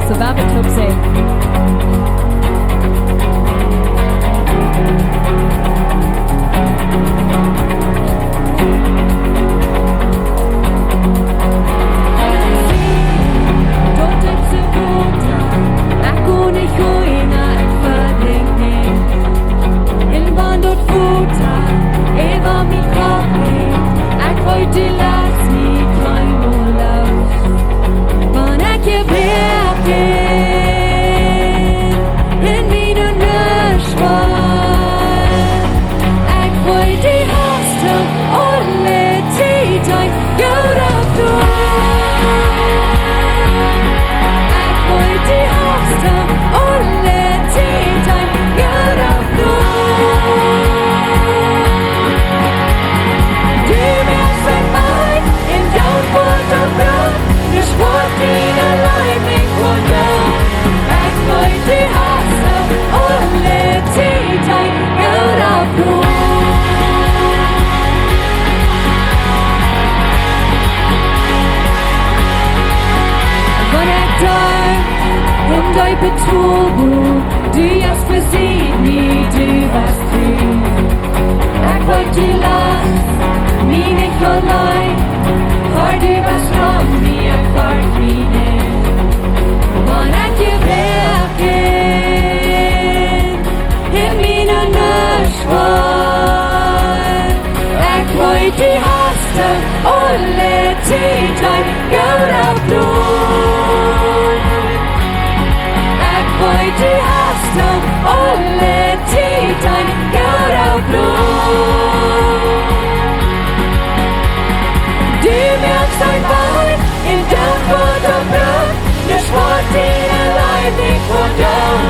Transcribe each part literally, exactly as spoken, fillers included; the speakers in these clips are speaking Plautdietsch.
Soo, woa wie toop sennen. Daut es de Wota, ekj kaun nich gonen, ekj vedenkj nich. Un wan daut Wota äwa mie kjemt, ekj weet, du latst mie kjeenmol loos. Wan ekj jewäa sie en miene Noot, ekj weet, du hast aule Tiet een gooda Plon. Ekj weet, du hast aule Tiet een gooda Plon. Du moakst een Wajch un dan woat daut goot. Du sparst diene Leew nich von doot. Ekj weet, du hast aule Tiet een gooda Plon. Wan ekj doa em deepen Tol sie, du best bie mie, du best tru. Ekj weet, du latst mie nich auleen, oba du best bie mie, ekj foacht mie nich. Wan ekj jewäa sie en miene Noot, ekj weet, du hast aule Tiet een gooda Plon. Ekj weet, du hast aule Tiet een gooda Plon. Du moakst een Wajch un dan woat daut goot. Du sparst diene Leew nich von doot.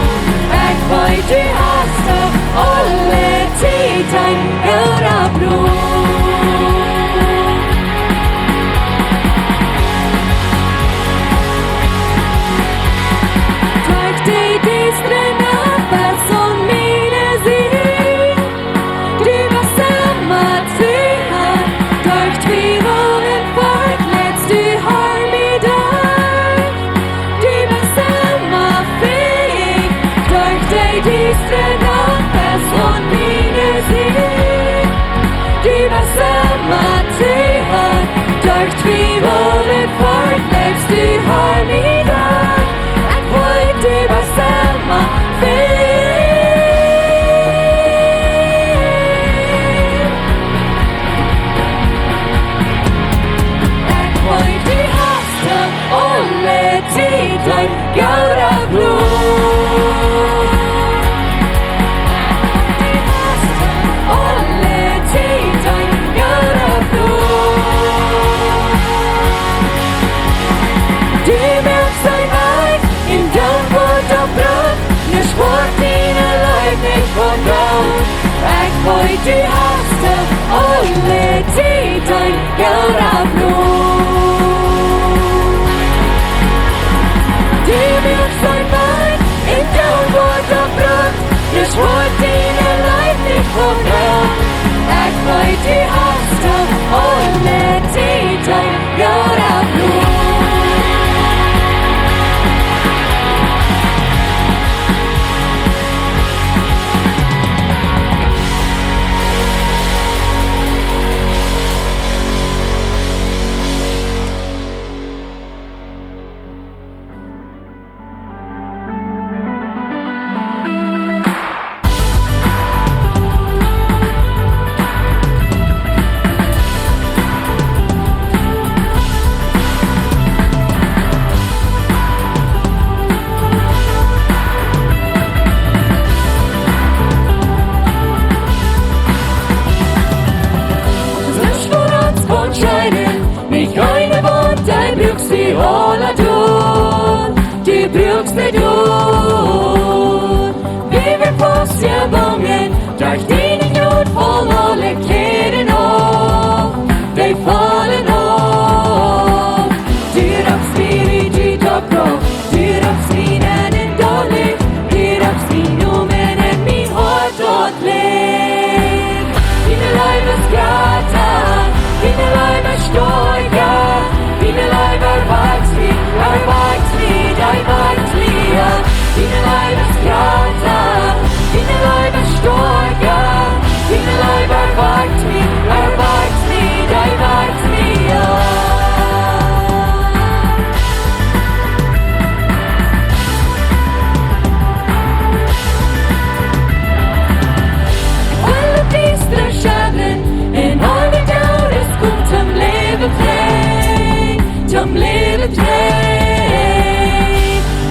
Ekj weet, du hast aule Tiet een gooda Plon. Derch de diestre Nacht best du aun miene Sied. Du best emma tru. Derch Twiewel un Forcht leitst du mie derch. Du best emma fähich. Derch de diestre Nacht best du aun miene Sied. Du best emma tru. Derch Twiewel un Forcht leitst du mie derch. Ekj weet, du best emma fähich. Ekj weet, du hast aule Tiet een gooda Plon. Du hast aule Tiet een gooda Plon. Du moakst een Wajch un dan woat daut goot. Du sparst diene Leew nich von doot. Ekj weet, du hast aule Tiet een gooda Plon. Du moakst een Wajch un dan woat daut goot. Du sparst diene Leew nich von doot. Ekj weet, du hast aule Tiet een gooda Plon. Toom Läwen trigj.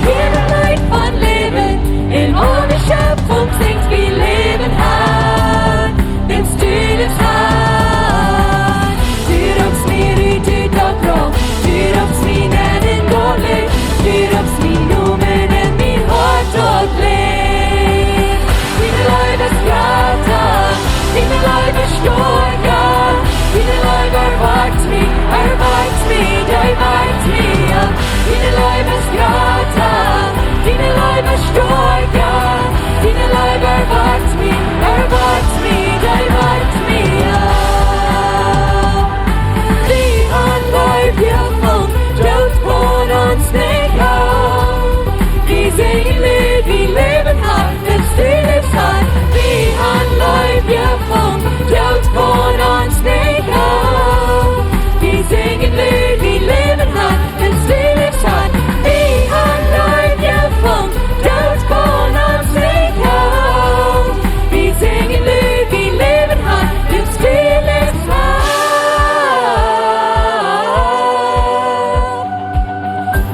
Hia daut Leet von Läwen, en aule Schepfunk sinjt: Wie läwen, Herr, wiels du best Herr. Du rupst mie rut ut daut Graf, du rupst mie nenn en daut Licht, du rupst mien Nomen en mien Hoat daut Licht. Diene Leew es jrata, diene Leew es stoakja, diene Leew erwakjt mie, erwakjt mie, dee wakjt mie opp. Diene Leew es jrata, diene Leew es stoakja, diene Leew erwakjt mie, erwakjt mie, dee wakjt mie opp. Wie han Leew jefungen, Doot kaun ons nich hoolen. Wie sinjen Leeda, wie läwen han, wiels du best Herr. Wie han Leew jefungen, Doot kaun ons nich hoolen. Wie sinjen Leeda, wie läwen han, wiels du best Herr. Wie han Leew jefungen, Doot kaun ons nich hoolen. Wie sinjen Leeda, wie läwen han, wiels du best Herr.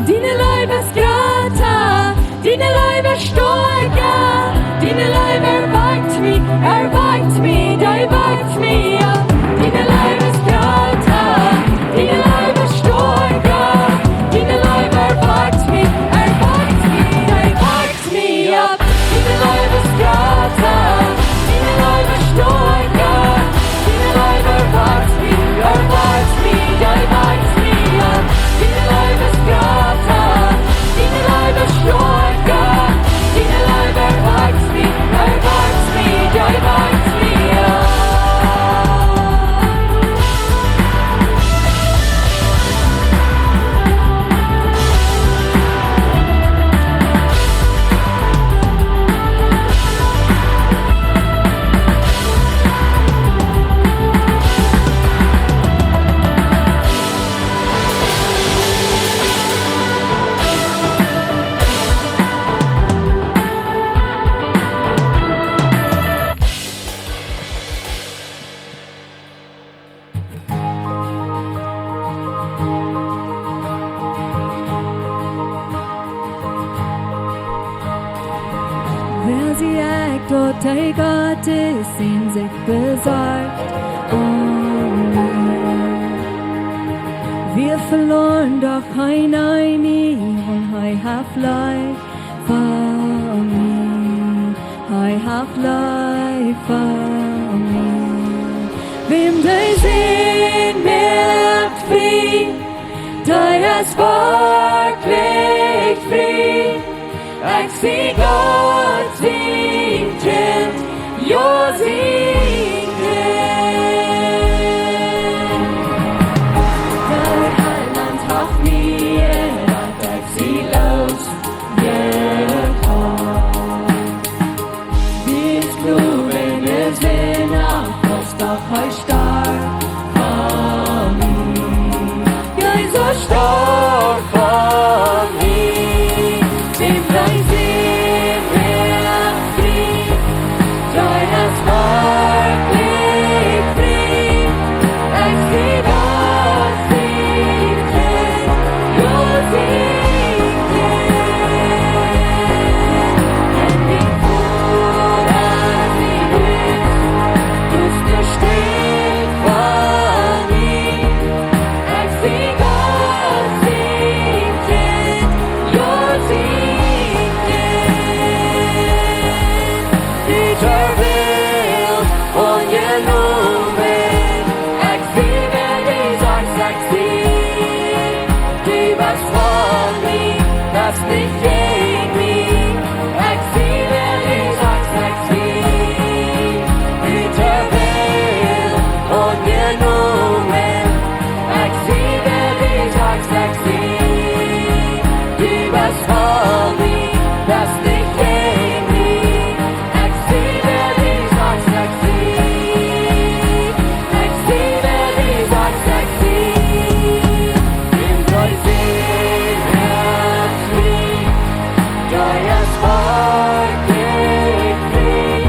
Diene Leew es jrata, diene Leew es stoakja, diene Leew erwakjt mie, erwakjt mie, dee wakjt mie opp. Diene Leew es jrata, diene Leew es stoakja, diene Leew erwakjt mie, erwakjt mie, dee wakjt mie opp. Diene Leew es jrata, diene Leew es stoakja, diene Leew erwakjt mie, erwakjt mie, dee wakjt mie opp. Diene Leew es jrata, diene Leew es stoakja, diene Leew erwakjt mie, erwakjt mie, dee wakjt mie opp. Wäa sie ekj, daut de Gott es, dän sikj besorcht om mie? Wie veloaren, doch hee neem mie, un hee haft Leew fa mie, hee haft Leew fa mie. Wäm de Sän moakt frie, dee es werkjlich frie. Ekj sie Gott sien Kjint, jo, sien Kjint. De Heilaunt haft mie jerat, ekj sie loos jekoft. Wiels ekj en Sind wia, doch hee storf fa mie. Jesus storf fa mie. Wäm de Sän moakt frie, dee es werkjlich frie. Ekj sie Gott sien Kjint, jo, sien Kjint. En mien Voda sien Hus, doa es Städ fa mie. Ekj sie Gott sien Kjint, jo, sien Kjint. Ut de Welt aunjenomen, ekj sie, wäa du sajchst, ekj sie. Du best fa mie, best nich jäajen mie. Ekj sie, wäa du sajchst, ekj sie. Ut de Welt aunjenomen, ekj sie, wäa du sajchst, ekj sie. Du best fa mie, best nich jäajen mie. Ekj sie, wäa du sajchst, ekj sie. Ekj sie, wäa du sajchst, ekj sie. Wäm de Sän moakt frie, dee es werkjlich frie.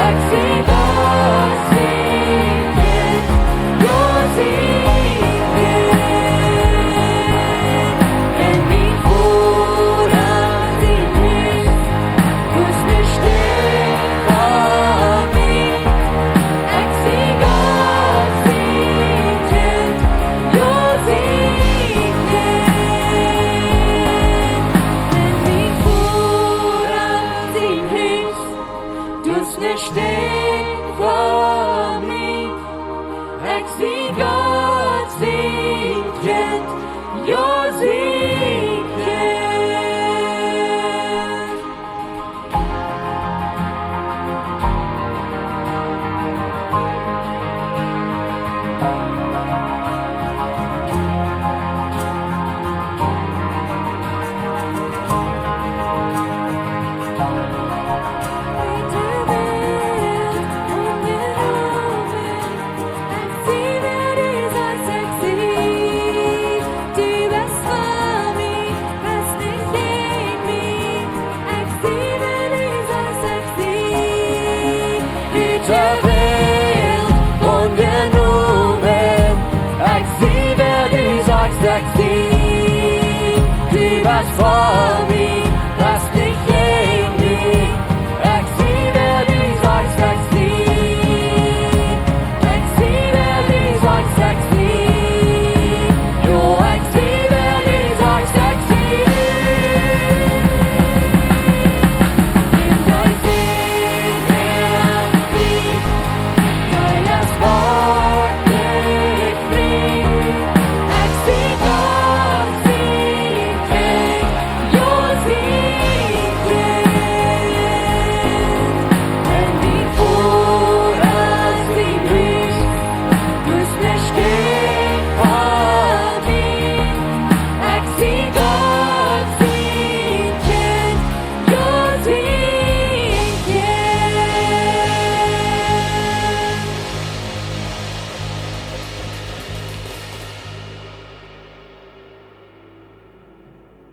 Ekj sie Gott sien Kjint, jo, sien Kjint. Jo, sien Kjint. Ekj sie wäa du sajchst, ekj sie. Du best fa mie, best nich jäajen mie. Ekj sie wäa du sajchst, ekj sie. Ekj sie wäa du sajchst, ekj sie. Jo, ekj sie wäa du sajchst, ekj sie.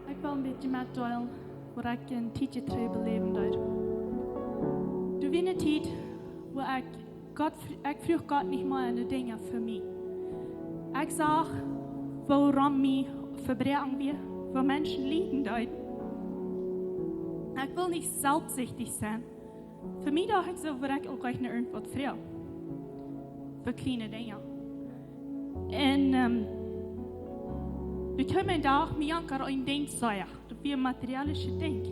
Ekj well een bät metdeelen waut ekj en Tiet trigj beläwen deed. Doa wia eene Tiet, wua ekj Gott, ekj fruach Gott nich mea no Dinja fa mie. Ekj sach, woo rom mie Vebräakjen wia, woo Menschen lieden deeden. Ekj wull nich selfstsichtich sennen. Fa mie docht ekj soo, wudd ekj uk nich irjentwaut froagen. Fa kjliene Dinja. Un, ähm, doa kjeem een Dach, mie jankad een Dinkj sea. Daut wia een materiellische Dinkj.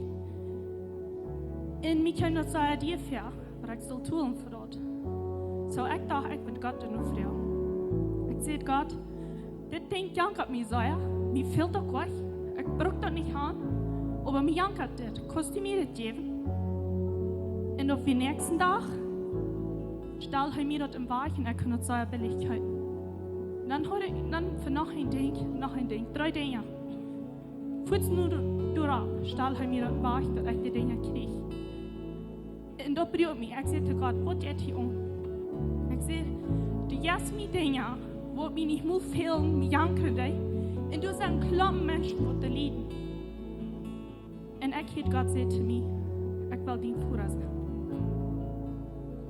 Un mie kjeem daut sea dieet fäa, waut ekj sull tolen fa daut. Soo ekj docht, ekj wudd Gott doano froagen. Ekj säd: Gott, dit Dinkj jankat mie sea, mie fält daut uk. Ekj bruck daut nich han, oba mie jankat dit. Kaust du mie dit jäwen? Un opp dän näakjsten Dach stald hee mie daut em Wajch un ekj kunn daut sea billich kjeepen. Dan haud ekj, dan fa noch een Dinkj, noch een Dinkj, dree Dinja. Fuaz no doa, doa stald hee mie daut em Wajch, daut ekj de Dinja kjrieech. Un daut bruak mie. Ekj säd to Gott: Waut jeit hia aun? Ekj säd: Du jefst mie Dinja, waut mie nich mol fälen, mie jankren deed. Un doa sent Klompen Menschen, waut doa lieden. Un ekj hieed Gott säd to mie: Ekj well dien Voda sennen.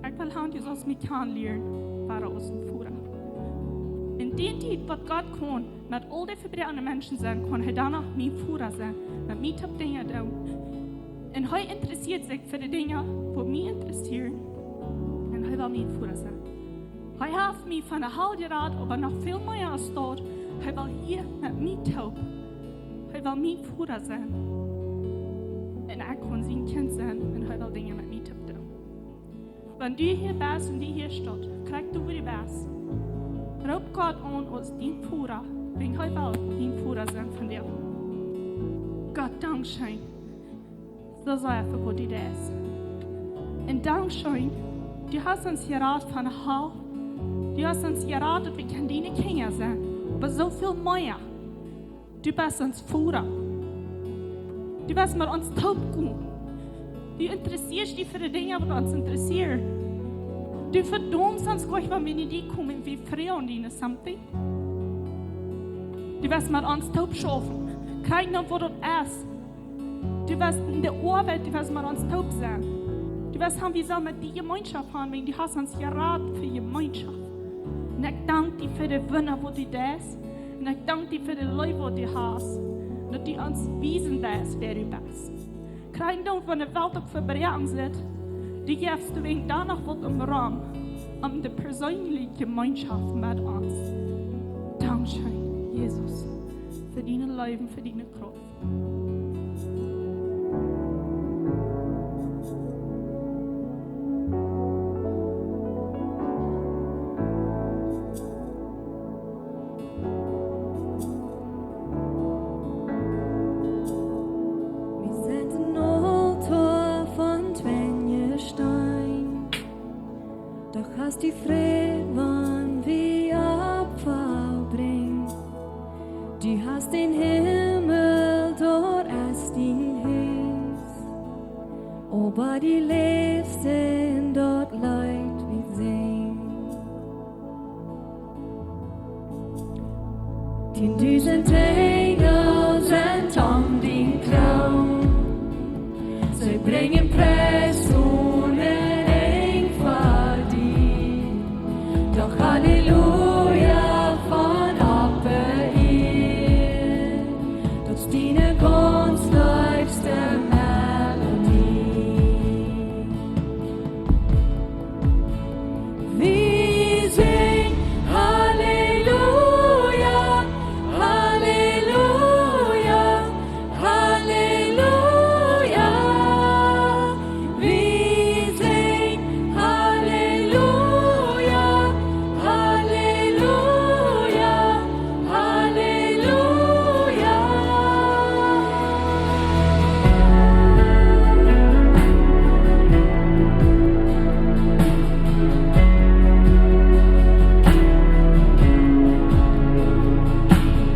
Ekj well han, du saust mie kjanenlieren, wada aus een Voda. Un dee Tiet, waut Gott kunn met aul dee vebroakne Menschen sennen, kunn hee dan noch mien Voda sennen, met mie toop Dinja doonen. Un hee interessieet sikj fa de Dinja, waut mie interessieren. Un hee well mien Voda sennen. Hee haft mie von de Hal jerat, oba noch väl mea aus daut. Hee well hia met mie toop. Hee well mien Voda sennen. Un ekj kunn sien Kjint sennen un hee well Dinja met mie toop doonen. Wan du hia best un du hia stootst, krakjt doa wua du best, roop Gott aun aus dien Voda, wiels hee well dien Voda sennen vondoag. Gott, dankscheen. Soo sea fa waut du deist. Un dankscheen, du hast ons jerat von de Hal. Du hast ons jerat, daut wie kjennen diene Kjinja sennen. Oba soo väl mea. Du best ons Voda. Du west met ons toop gonen. Du interessieescht die fa de Dinja, waut ons interessieren. Du vedaumst ons nich, wan wie no die komen, wie froagen die no something. Du west met ons toop schaufen. Krakjt dan, waut daut es. Du west en de Oabeit, du west met ons toop sennen. Du west han, wie sellen met die Jemeenschoft han, wiels du hast ons jerat fa Jemeenschoft. Un ekj dank die fa de Wunda, waut du deist. Un ekj dank die fa de Leew, waut du hast. Daut du ons wiesen deist, wäa du best. Krakjt dan, wan de Welt uk vebroaken sitt, du jefst doawäajen dan noch waut em Rum, om de perseenelje Jemeenschoft met ons. Dankscheen, Jesus, fa diene Leew un fa diene Krauft. Dän Himmel, daut es dien Hus. Oba dee läfst en daut Leet, wie sinjen. Dusent Enjel sent om dien Troon. See brinjen Pries onen Enj fa die. Doch Halleluja von oppe Ieed, daut es diene gaunz leefste Melodie. Wie sinjen Halleluja, Halleluja, Halleluja. Wie sinjen Halleluja, Halleluja, Halleluja.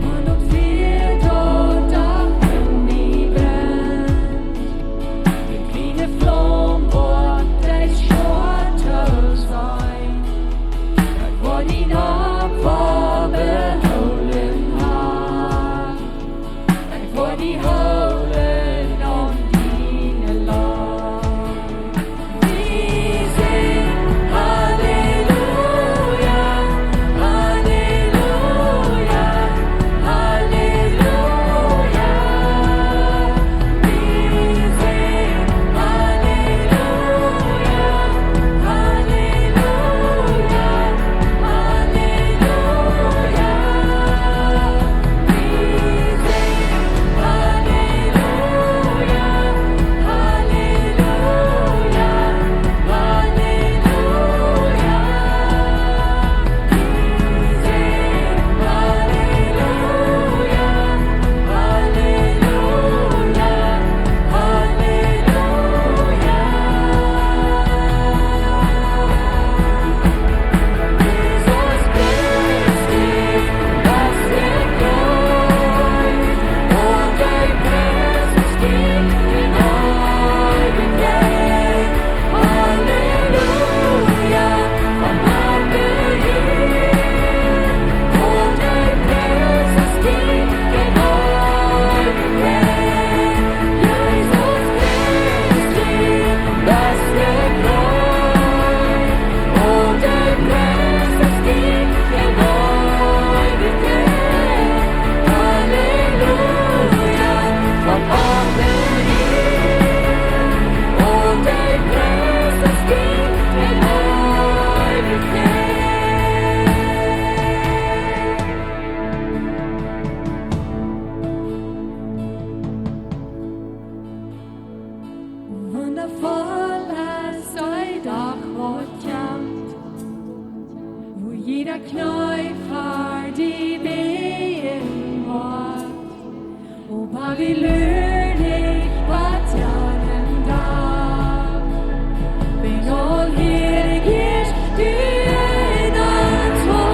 Wan daut Fia doa doa en mie brennt, de kjliene Flaum woat daut Schwoa too sennen. Ekj woa dien Opfa behoolen, Har. Ekj woa die hoolen aun diene Leew. Wie sinjen Halleluja, Halleluja, Halleluja. Wie sinjen Halleluja, Halleluja, Halleluja. Wundafoll es dee Dach, waut kjemt, wua jieda Kjnee ver die bäjen woat. Oba wie luaren nich, waut doa dan woat. Wan aul hia es, die en ons Hoat.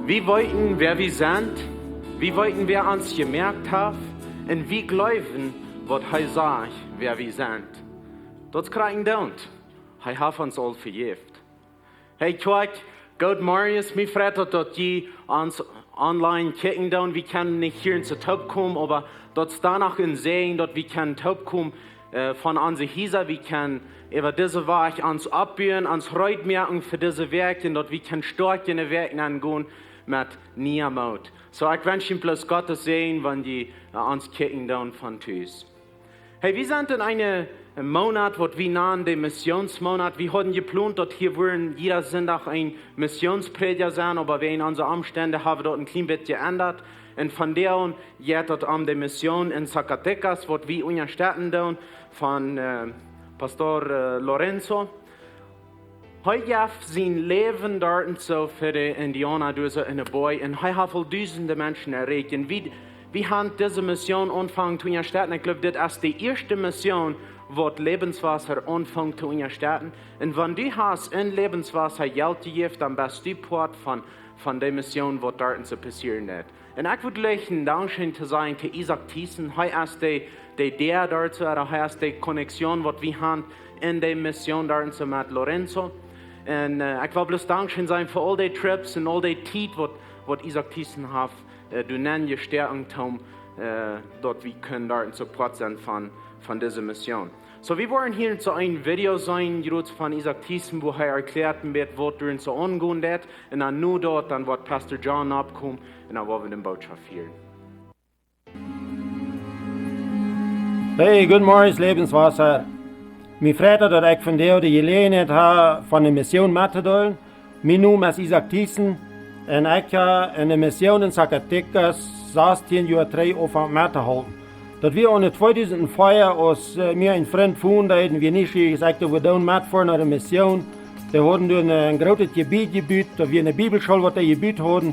Wie weeten, wäa wie sent. Wie weeten, wäa ons jemoakt haft. Un wie jleewen, waut hee sajcht, wäa wie sent. Daut kjrieen wie. Hee haft ons aul vejäft. Hey Kjoakj, goodemorjes. Mie freit daut, daut jie ons online kjikjen doonen. Wie kjennen nich hia en Stoot komen, oba daut es dan noch een Säajen, daut wie kjennen toopkomen, äh, von onse Hiesa. Wie kjennen äwa dise Wäakj ons oppbuen, ons reed moaken fa dise Wäakj un daut wie kjennen stoakj enne Wäakj nengonen met nieen Moot. Soo, ekj wensch junt bloos Gott sienen Säajen, wan jie, äh, ons kjikjen doonen von tus. Hey, wie sent en eenen Moonat, waut wie nanen dän Missionsmoonat. Wie hauden jeplont, daut hia wudden jieda Sindach een Missionsprädja sennen, oba wäajen onse Omstend haben wie daut een kjlien bät jeendat. Un vondoag jeit daut om de Mission en Zacatecas, waut wie unjastetten doonen von, äh, Pastor, äh, Lorenzo. Hee jeef sien Läwen doa un soo fa de Indiauna doa soo enne Boaj. Un hee haft aul dusende Menschen erreicht. Un wie, wie haben dise Mission aunjefongen to unjastetten. Ekj jleew, dit es de ieeschte Mission, waut Lebenswasser aunfunk to unjastetten. Un wan du hast een Lebenswasser Jelt jejäft, dan best du Poat von, von de Mission, waut doa un soo passieren deit. Un ekj wudd jlikj een Dankscheen to sajen to Isaak Thiessen. Hee es de, de Däa doa soo, ooda hee es de Connection, waut wie haben en de Mission doa un soo met Lorenzo. Un, äh, ekj well bloos Dankscheen sajen fa aul dee Trips un aul dee Tiet, waut, waut Isaak Thiessen haft, äh, doa nenjestoaken, om, äh, daut wie kjennen doa en Support sennen von, von dise Mission. Soo, wie woaren hia soo een Video seenen, jrods von Isaak Thiessen, wua hee erkjläat een bät, waut doa soo aungonen deit. Un dan nu daut, dan woat Pastor John oppkomen un dan woa wie de Botschaft hieren. Hey, goodemorjes, Lebenswasser. Mie freit daut, daut ekj vondoag de Jeläajenheit hab, von de Mission mettodeelen. Mien Nomen es Isaak Thiessen un ekj hab en de Mission en Zacatecas sastieen Joa trigj aunjefongen mettohalpen. Daut wia aune tweedusent vea, aus, äh, mie een Frint fungen deed, un wie nieschierich es, ekj wull doa metfoaren no de Mission. Dee hauden doa een, een grootet Jebied jebut, daut wia eene Bibelschool, waut dee jebut hauden.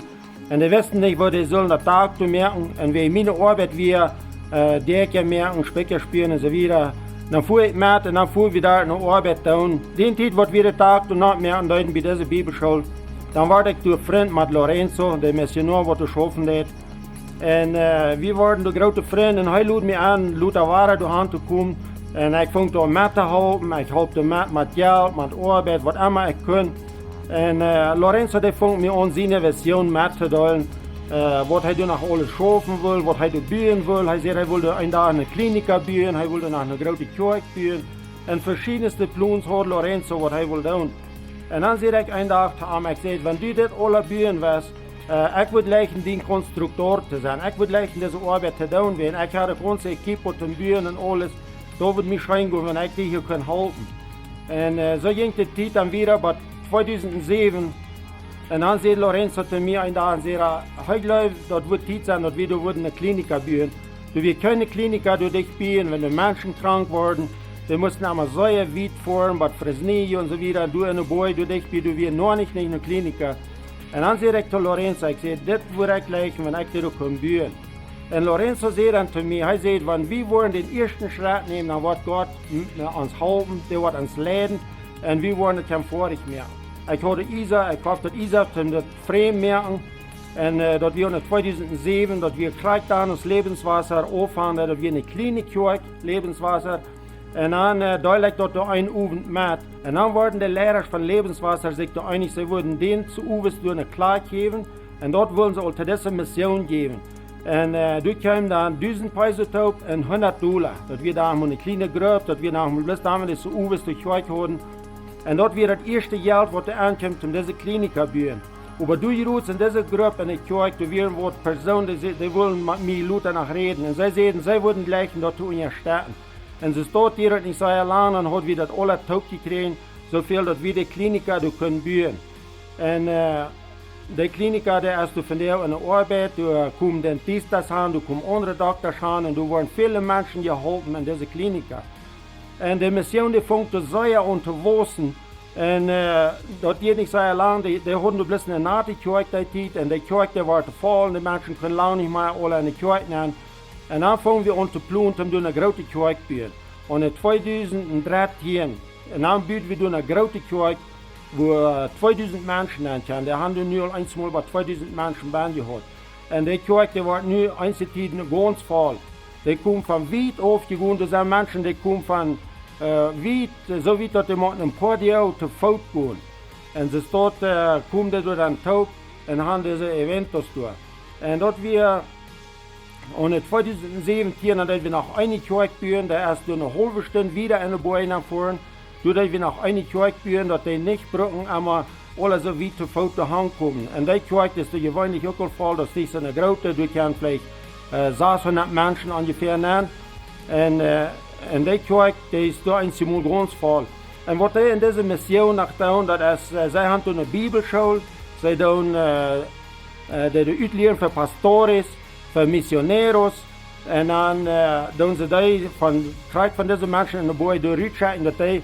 Un dee wisten nich, woo dee sullen daut Dak doa moaken. Un wäajen miene Oabeit wia, äh, Däakja moaken, Spikja spieren un soo wieda. Dan fua ekj met un dan fua wie doa no Oabeit doonen. Dee Tiet, waut wie daut Dak doa noch moaken deeden bie dise Bibelschool, dan wort ekj doa Frint met Lorenzo, de Missionoa, waut doa schaufen deed. Un, äh, wie worden doa groote Frind un hee lud mie en, lud doa wada doa han to komen. Un ekj funk doa mettohalpen, ekj holp doa met, met Jelt, met Oabeit, waut emma ekj kunn. Un, äh, Lorenzo, dee funk mie aun siene Vision mettodeelen, äh, waut hee doa noch aules schaufen wull, waut hee doa buen wull. Hee säd, hee wull een Dach eene Klinik buen, hee wull noch eene groote Kjoakj buen. Un veschiedne Plons haud Lorenzo, waut hee wull doonen. Un dan säd ekj een Dach to am, ekj säd: "Wan du dit aules buen wurscht, äh, ekj wudd jleichen dien Konstruktor to sennen. Ekj wudd jleichen dise Oabeit to doonen, wiels ekj hab de gaunze Equipo to buen un aules. Daut wudd mie scheen gonen, wan ekj die hia kunn halpen." Un, äh, soo jinkj de Tiet dan wieda bat tweedusent säwen. Un dan säd Lorenzo to mie een Dach, säd hee: "Ekj jleew, daut wudd Tiet sennen, daut wie doa wudden eene Klinik buen." Doa wia kjeene Klinik doa dicht bie, un wan de Menschen krank worden, dee musten emma sea wiet foaren, bat Fresnillo un soo wieda, doa enne Boaj, doa dicht bie, doa wia noch nich, nich eene Klinik. Un dan säd ekj to Lorenzo, ekj säd: "Dit wudd ekj jleichen, wan ekj dit uk kunn buen." Un Lorenzo säd dan to mie, hee säd: "Wan wie woaren dän ieeschten Schrett nämen, dan woat Gott m-, ons halpen, dee woat ons leiden, un wie woaren et kjennen foadich moaken." Ekj haud Isaak, ekj haud daut Isaak, om daut friem moaken. Un, äh, daut wia en tweedusent säwen, daut wia krakjt dan, aus Lebenswasser aunfunk, daut wia eene kjliene Kjoakj, Lebenswasser. Un dan, äh, deeld ekj daut doa een Owent met. Un dan worden de Leida von Lebenswasser sikj doa eenich, see wudden dän Owent doa eene Kjoakj jäwen. Un daut wullen see aul to dise Mission jäwen. Un, äh, doa kjeemen dan dusent Peso toop un hundat Dolla. Daut wia dan mau eene kjliene Grupp, daut wia dan mau bloos dan, wan dee Owent doa Kjoakj hauden. Un daut wia daut ieeschte Jelt, waut doa aunkjeem, om dise Klinik to buen. Oba doa jrods en dise Grupp en de Kjoakj, doa wieren waut Persoonen, dee, dee wullen met mie lota noch räden. Un see säden, see wudden jleichen daut to unjastetten. Un soo steit hia daut nich sea lang, dan haud wie daut aules toopjekjräajen, soo väl daut wie de Klinik doa kunnen buen. Un, äh, de Klinik, dee es doa vondoag enne Oabeit, doa komen Dentistas han, doa komen aundre Doktasch han, un doa woaren väle Menschen jeholpen en dise Klinik. Un de Mission, dee funk doa sea aun to wausen. Un, äh, daut dieed nich sea lang, dee, dee hauden doa bloos eene nate Kjoakj dee Tiet, un de Kjoakj, dee wort voll, de Menschen kunnen lang nich mea aule en de Kjoakj nenn. Un dan fungen wie aun to plonen, om doa eene groote Kjoakj buen. Un en tweedusent dartieen, un dan buden wie doa eene groote Kjoakj, wua tweedusent Menschen nenn kjeemen. Dee haben nu aul eemol bie tweedusent Menschen bennen jehaut. Un dee Kjoakj, dee woat nu eenje Tieden gaunz voll. Dee komen von wiet auf jegonen, doa sent Menschen, dee komen von, äh, wiet, soo wiet daut dee motten een poa Doag to Foot gonen. Un see stonen, äh, komen dee doa dan toop un haben dise Eventos doa. Un daut wia aun tweedusent säwentieen, daut wie noch eene Kjoakj buen, daut es doa eene haulwe Stund wieda enne Boaj nenn foaren, doa daut wie noch eene Kjoakj buen, daut dee nich brucken emma aule soo wiet to Foot to hankomen. Un dee Kjoakj es doa jeweenlich uk aul voll, daut es nich soo eene groote, doa kjennen veleicht, äh, sechshundat Menschen onjefäa nenn. Un, äh, un dee Kjoakj, dee es doa eenjemol gaunz voll. Un waut dee en dise Mission noch doonen, daut es, äh, see haben doa eene Bibelschool, see doonen, äh, äh, dee, dee utlieren fa Pastores, fa misioneros. Un dan, äh, doonen see dee von, krakjt von dise Menschen enne Boaj doa rutschekjen, daut dee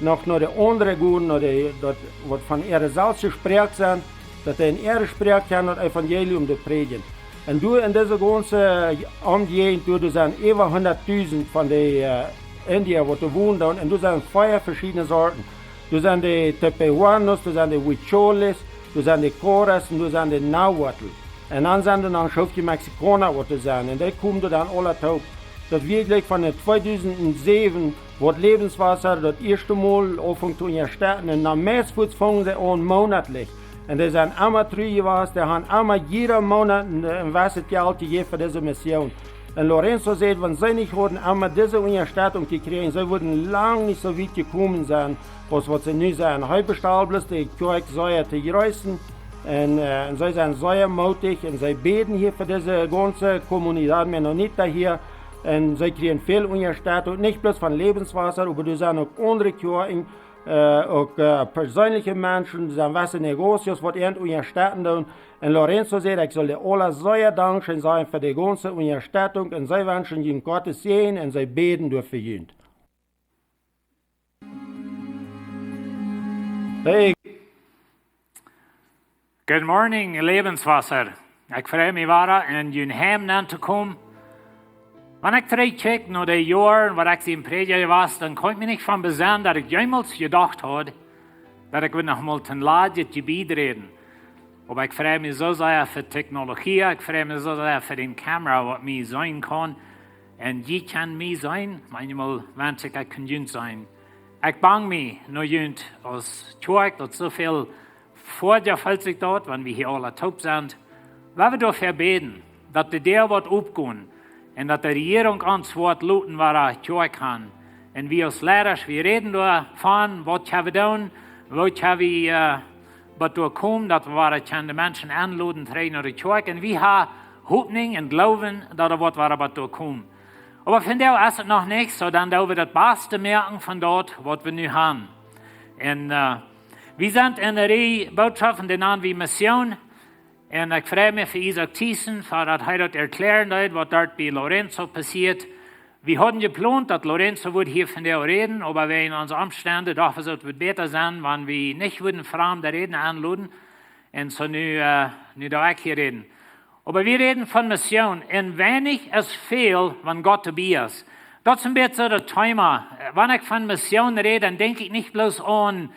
noch no de aundre gonen, no dee, daut waut von äare selfst Sproak sent, daut dee en äare Sproak kjennen daut Evangelium doa prädjen. Un doa en dise gaunze Omjäajent, doa, doa sent äwa hundatdusent von dee, äh, India waut doa wonen doonen. Un doa sent vea veschiedne Sorten. Doa sent dee Tepehuanos, doa sent dee Huicholes, doa sent dee Koras un doa sent dee Nahuatl. Un dan sent doa noch een Schoof Mexikauna waut doa sent. Un dee komen doa dan aule toop. Daut wia jlikj von tweedusent säwen, wua Lebenswasser daut ieeschte Mol aunfunk to unjastetten. Un dan meist fuaz fungen see aun monatlich. Un dee sent emma tru jewast, dee haben emma jieda Monat een, een jewesset Jelt jejäft fa dise Mission. Un Lorenzo sajcht, wan see nich hauden emma dise Unjastettunk jekjräajen, see wudden lang nich soo wiet jekomen sennen, aus waut see nu sent. Hee bestalt bloos de Kjoakj sea to jreessen. Un, äh, un see sent sea mootich un see bäden hia fa dise gaunze Comunidad Mennonita hia. Un see kjrieen väl Unjastettunk, nich bloos von Lebenswasser, oba doa sent uk aundre Kjoakjen, äh, uk, äh, perseenliche Menschen, doa sent waut Negocios waut an unjastetten doonen. Un Lorenzo sajcht, ekj saul dee aule sea dankscheen sajen fa dee gaunze Unjastettunk. Un see wenschen junt Gott sienen Säajen un see bäden doafäa fa junt. Hey. Good morning, Lebenswasser. Ekj frei mie wada en jun Heim nenn to komen. Wan ekj trigjkjikj no de Joaren waut ekj sien Prädja wia, dan kaun ekj mie nich von besennen daut ekj jemols jedocht haud daut ekj wudd noch mol to een ladjet Jebied räden. Oba ekj frei mie soo sea fa Technologie, ekj frei mie soo sea fa dän Kamera waut mie seenen kaun. Un jie kjennen mie seenen, maunchmol wensch ekj, ekj kunn junt seenen. Ekj bang mie no junt aus Kjoakj, daut soo väl Voodeel felt sikj daut, wan wie hia aule toop sent. Wie wellen doafäa bäden, daut de Däa woat opgonen un daut de Rejierunk ons woat loten wada Kjoakj han. Un wie aus Leidasch, wie räden doavon, waut kjenn wie doonen, woo kjenn wie, äh, bat doa komen, daut wie wada kjennen de Menschen enloden trigj no de Kjoakj. Un wie haben Hopninj un Gloowen, daut doa woat wada bat doa komen. Oba vondoag es et noch nich soo, dan doo wie daut baste moaken von daut waut wie nu han. Un, äh, wie sent en de Rieej Bootschoften, dee nanen wie Mission. Un ekj frei mie fa Isaak Thiessen, fa daut hee daut erkjläaren deed, waut doa bie Lorenzo passieet. Wie hauden jeplont, daut Lorenzo wudd hia vondoag räden, oba wäajen onse Omstend docht wie, daut wudd bäta sennen, wan wie nich wudden framde Räda enloden. Un soo nu, äh, nu doo ekj hia räden. Oba wie räden von Mission. Un weinich es väl, wan Gott doabie es. Daut es een bät soo daut Thema. Wan ekj von Mission räd, dan denkj ekj nich bloos aun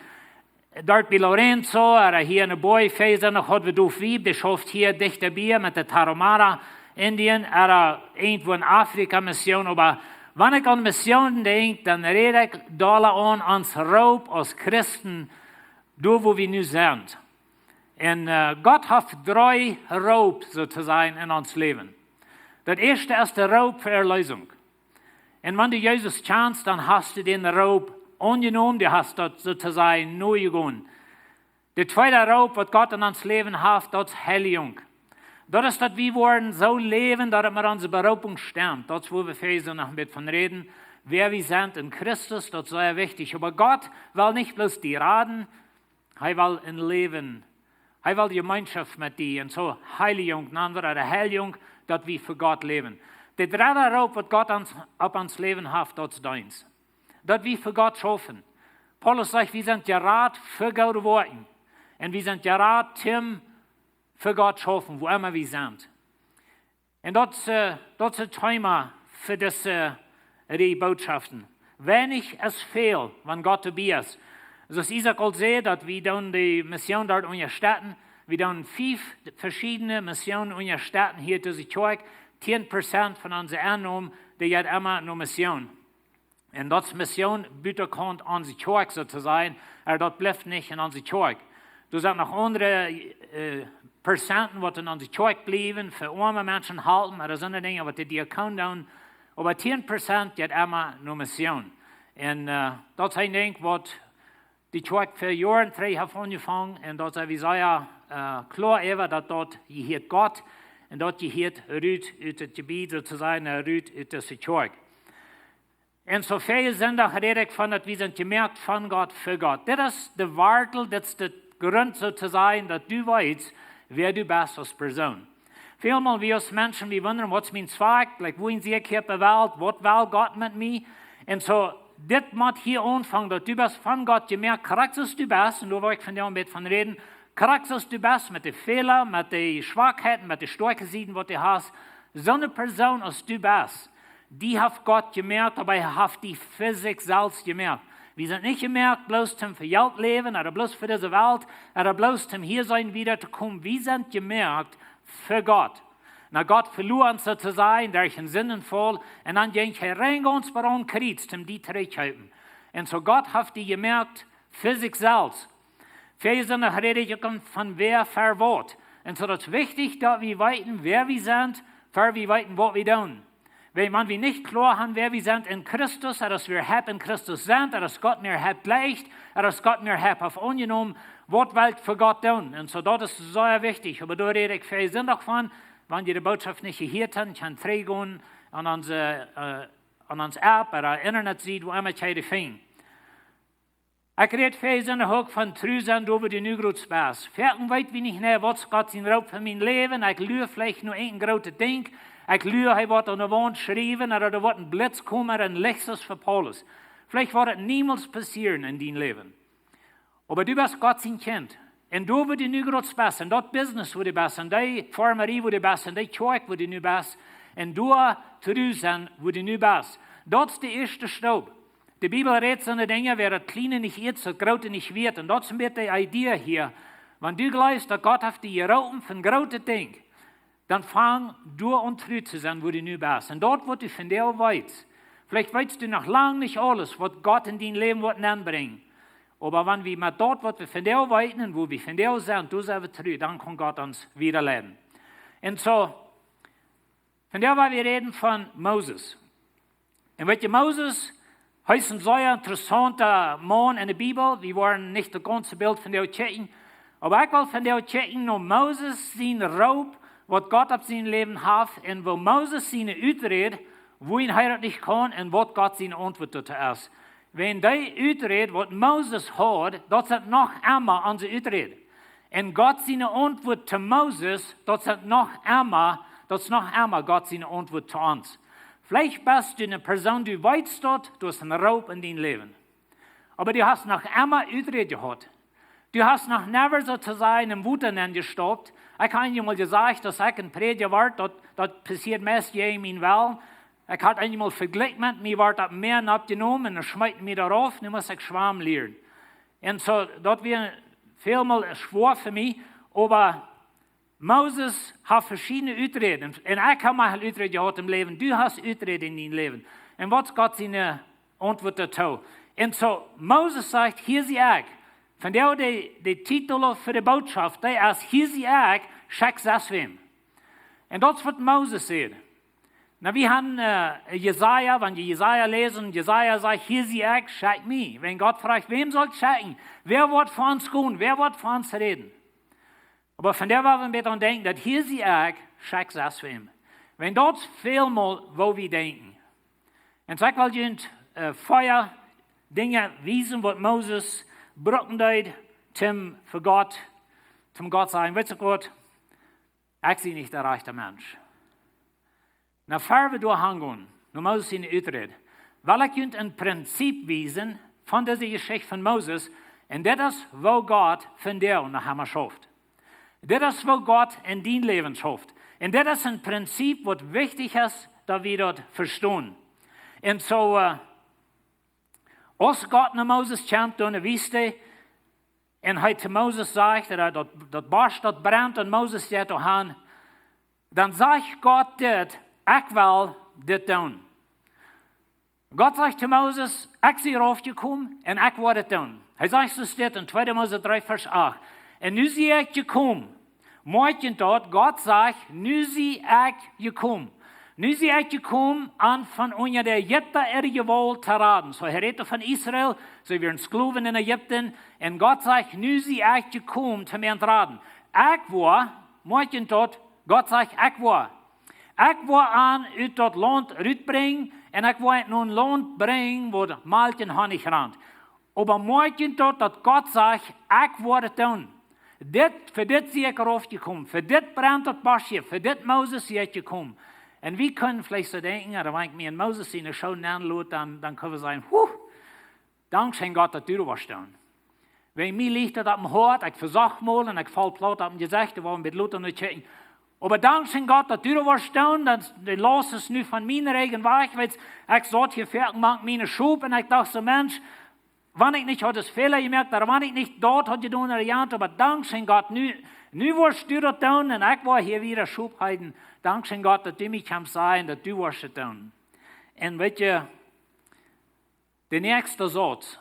doa bie Lorenzo, ooda hia en de Boajefeesa noch haud wie Duf Wieb, dee schauft hia dicht bie met de Tarahumara Indianen, ooda irjentwua en Afrika Mission, oba wan ekj aun Mission denkj, dan räd ekj dolla aun ons Roop aus Christen, doa wua wie nu sent. Un, äh, Gott haft dree Roop, soo to sajen, en ons Läwen. Daut ieeschte es de Roop fa Erleesunk. Un wan du Jesus kjanst, dan hast du dän Roop aunjenomen, du hast daut soo to sajen nojegonen. De tweede Roop, waut Gott en ons Läwen haft, daut es Heilijunk. Daut es, daut wie woaren soo läwen, daut et met onse Beroopunk stemt. Daut es, wua wie vondoag noch een bät von räden, wäa wie sent en Christus, daut es sea wichtich. Oba Gott well nich bloos die raden, hee well een Läwen. Hee well Jemeenschoft met die. Un soo Heilijunk, nanen wie daut de Heilijunk, daut wie fa Gott läwen. De dredde Roop, waut Gott ons, opp ons Läwen haft, daut es Deenst. Daut wie fa Gott schaufen. Paulus sajcht, wie sent jerat fa goode Woakjen. Un wie sent jerat toom fa Gott schaufen, wua emma wie sent. Un daut es, äh, daut es daut Thema fa dise, äh, Rieej Bootschoften. Weinich es väl, wan Gott doabie es. Soo aus Isaak aul säd, daut wie dan de Mission doa unjastetten. Wie dan fief veschiedne Missionen unjastetten hia en dise Kjoakj. Tieen Prozent von onse Ennom, dee jeit emma no Mission. Un daut es Mission butakaunt onse Kjoakj, soo to sajen. Oba daut blift nich en onse Kjoakj. Doa sent noch aundre, äh, Prozenten, waut en onse Kjoakj bliewen, fa oame Menschen halpen, oda soone Dinja, waut de Diakoon doonen. Oba tieen Prozent jeit emma no Mission. Un, äh, daut es een Dinkj, waut de Kjoakj väl Joaren trigj haft aunjefongen, un daut sent wie sea, äh, kloa äwa, daut daut jehieet Gott, un daut jehieet rut ut daut Jebied, soo to sajen, äh, rut ut dise Kjoakj. Un soo väl Sindach räd ekj von, daut wie sent jemoakt von Gott, fa Gott. Dit es de Wartel, dit es de Grunt, soo to sajen, daut du weetst, wäa du best aus Persoon. Välmol wie aus Menschen, wie wundren, waut es mien Zwakj? Like, woo sie ekj hia opp de Welt? Waut well Gott met mie? Un soo, dit mott hia aunfangen, daut du best von Gott jemoakt, krakjt soo aus du best, un doa well ekj vondoag een bät von räden, krakjt soo aus du best, met de Fäla, met de Schwakheiten, met de stoakje Sieden, waut du hast. Soone Persoon aus du best, die haft Gott jemoakt, oba hee haft die fa sikj selfst jemoakt. Wie sent nich jemoakt bloos toom fa Jelt läwen, oda bloos fa dise Welt, oda bloos toom hia sennen, wieda to komen. Wie sent jemoakt fa Gott. Na, Gott veloaren, soo to sajen, derch een Sindenfaul, un dan jinkj hee rein gaunz bat aum Kjriez, toom die trigjhoolen. Un soo Gott haft die jemoakt fa sikj selfst. Väl Sindach räd ekj uk von wäa fa waut. Un soo daut es wichtich, daut wie weeten, wäa wie sent, ea wie weeten, waut wie doonen. Wan, wan wie nich kloa haben, wäa wie sent en Christus, daut wie en Christus sent, daut Gott mie haft jeleeft, daut Gott mie haft aunjenomen, waut well ekj fa Gott doonen? Un soo, daut es sea wichtich. Oba doa räd ekj väl Sindach von, wan jie de Botschaft nich jehieet haben, kjenn jie trigjgonen aun onse, äh, aun onse App, oda Internetsied, wua emma jie dee finjen. Ekj räd väl Sindach uk von tru sennen, doa wua du nu krakjt best. Foaken weet wie nich, nä, waut es Gott sien Roop fa mien Läwen? Ekj lua veleicht no een grootet Dinkj. Ekj lua, hee woat aun de Waunt schriewen, oda doa woat een Blitz komen, een Licht soo aus fa Paulus. Veleicht woat daut niemols passieren en dien Läwen. Oba du best Gott sien Kjint. Un doa wua du nu krakjt best, en daut Business wua du best, en dee Farmarie wua du best, en dee Kjoakj wua du nu best, un doa tru sennen wua du nu best. Daut es de ieeschte Staup. De Bibel rät soone Dinja, wäa daut Kjliene nich ieetst, daut Groote nich wieet. Un daut es een bät de Idee hia. Wan du jleefst, daut Gott haft die jeroopen fa een grootet Dinkj, dan fang doa aun tru to sennen, wua du nu best. Un daut, waut du vondoag weetst. Veleicht weetst du noch lang nich aules, waut Gott en dien Läwen woat nenbrinjen. Oba wan wie met daut, waut wie vondoag weeten un wua wie vondoag sent, doa sent wie tru, dan kaun Gott ons wieda leiden. Un soo, vondoag woa wie räden von Moses. Un weet jie, Moses, hee es een sea interessaunta Maun en de Bibel. Wie woaren nich daut gaunze Bilt vondoag kjikjen. Oba ekj well vondoag kjikjen no Moses sien Roop, waut Gott opp sien Läwen haft, un woo Moses siene Uträd, wuarom hee daut nich kaun un waut Gott siene Auntwuat doatoo es. Wan dee Uträd, waut Moses haud, daut sent noch emma onse Uträd. Un Gott siene Auntwuat to Moses, daut sent noch emma, daut es noch emma Gott siene Auntwuat to ons. Veleicht best du eene Persoon, du weetst daut, du hast een Roop en dien Läwen. Oba du hast noch emma Uträd jehaut. Du hast noch never, soo to sajen, em Wota nenjestaupt. Ekj hab eemol jesajcht, daut ekj een Prädja wort, daut, daut passieed meist jäajen mienen Wellen. Ekj haud eemol vejlikjt met, mie wort daut Mäa nopp jenomen un dan schmeeten mie doarauf, nu must ekj schwamen lieren. Un soo, daut wia välmol schwoa fa mie, oba Moses haud veschiedne Uträd. Un ekj hab mol Uträd jehaut em Läwen. Du hast Uträd en dien Läwen. Un waut es Gott siene Auntwuat doatoo? Un soo, Moses sajcht, hia sie ekj. Vondoag de, de Titel fa de Botschaft, dee es, hia sie ekj, schekj sest wäm. Un daut es waut Moses säd. Na, wie haben, äh, Jesaja, wan jie Jesaja läsen, Jesaja sajcht, hia sie ekj, schekj mie. Wan Gott fruacht, wäm saul ekj schekjen? Wäa woat fa ons gonen? Wäa woat fa ons räden? Oba vondoag woa wie een bät aun denkjen, daut hia sie ekj, schekj sest wäm. Wan daut es välmol, woo wie denkjen. Un soo ekj well junt, äh, vea Dinja wiesen, waut Moses brucken deed, toom fa Gott, toom Gott sajen, weetst du waut, ekj sie nich de rajchta Mensch. Na, ea wie doa hangonen, no Moses siene Uträd, well ekj junt een Prinzip wiesen von dise Jeschicht von Moses, un dit es, woo Gott vondoag noch emma schauft. Dit es, woo Gott en dien Läwen schauft. Un dit es een Prinzip, waut wichtich es, daut wie daut vestonen. Un soo, äh, Aus Gott no Moses kjemt doa enne Wiest, un hee to Moses sajcht, daut, daut Bosch daut brent un Moses jeit doa han, dan sajcht Gott dit: "Ekj well dit doonen." Gott sajcht to Moses: "Ekj sie raufjekomen un ekj woa dit doonen." Hee sajcht soo dit en 2. Mose 3, Varsch 8: "Un nu sie ekj jekomen." Moakjt daut, Gott sajcht: "Nu sie ekj jekomen. Nu sie ekj jekomen, an von unja de Ägipta äare Jewault to raden." Soo, hee rät von Israel, see wieren Sklowen en Ägipten. Un Gott sajcht: "Nu sie ekj jekomen, toom an to raden. Ekj woa", moakjt daut, Gott sajcht: "Ekj woa. Ekj woa an ut daut Launt rutbrinjen, un ekj woa an no een Launt brinjen, wua Malkj un Honnich rant." Oba moakjt daut, daut Gott sajcht: "Ekj woa dit doonen. Dit, fa dit sie ekj raufjekomen. Fa dit brent daut Bosch hia. Fa dit Moses sie ekj jekomen." Un wie kjennen veleicht soo denkjen, ooda wan ekj mie en Moses siene Schoo nenlot, dan, dan kjenn wie sajen: "Huh, dankscheen Gott, daut du daut woascht doonen. Wan mie licht daut opp em Hoat, ekj vesocht mol un ekj foll plaut opp em Jesecht, doa woa wie een bät lota no kjikjen. Oba dankscheen Gott, daut du daut woascht doonen, dan de Laust es nu von mienen Rigjen wajch, wiels ekj saut hia foaken mank miene Schop un ekj docht soo: Mensch, wan ekj nich haud disen Fäla jemoakt, ooda wan ekj nich daut haud jedonen, ooda jant, oba dankscheen Gott, nu, nu woascht du daut doonen un ekj woa hia wieda Schop heeden. Dankscheen Gott, daut du mie kjenst sajen, daut du woascht daut doonen." Un weet jie, de näakjste Sauz,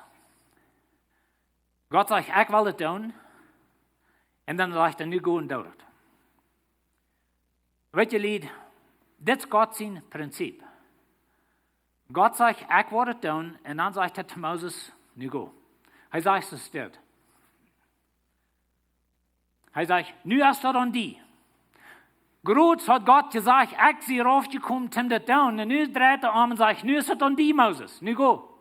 Gott sajcht: "Ekj well dit doonen." Un dan sajcht hee: "Nu go un doo daut." Weet jie, Lied, dit es Gott sien Prinzip. Gott sajcht: "Ekj woa dit doonen." Un dan sajcht hee to Moses: "Nu go." Hee sajcht soo dit. Hee sajcht: "Nu es daut aun die." Groot haud Gott jesajcht: "Ekj sie raufjekomen, toom dit doonen." Un nu dreit hee om un sajcht: "Nu es daut aun die, Moses. Nu go."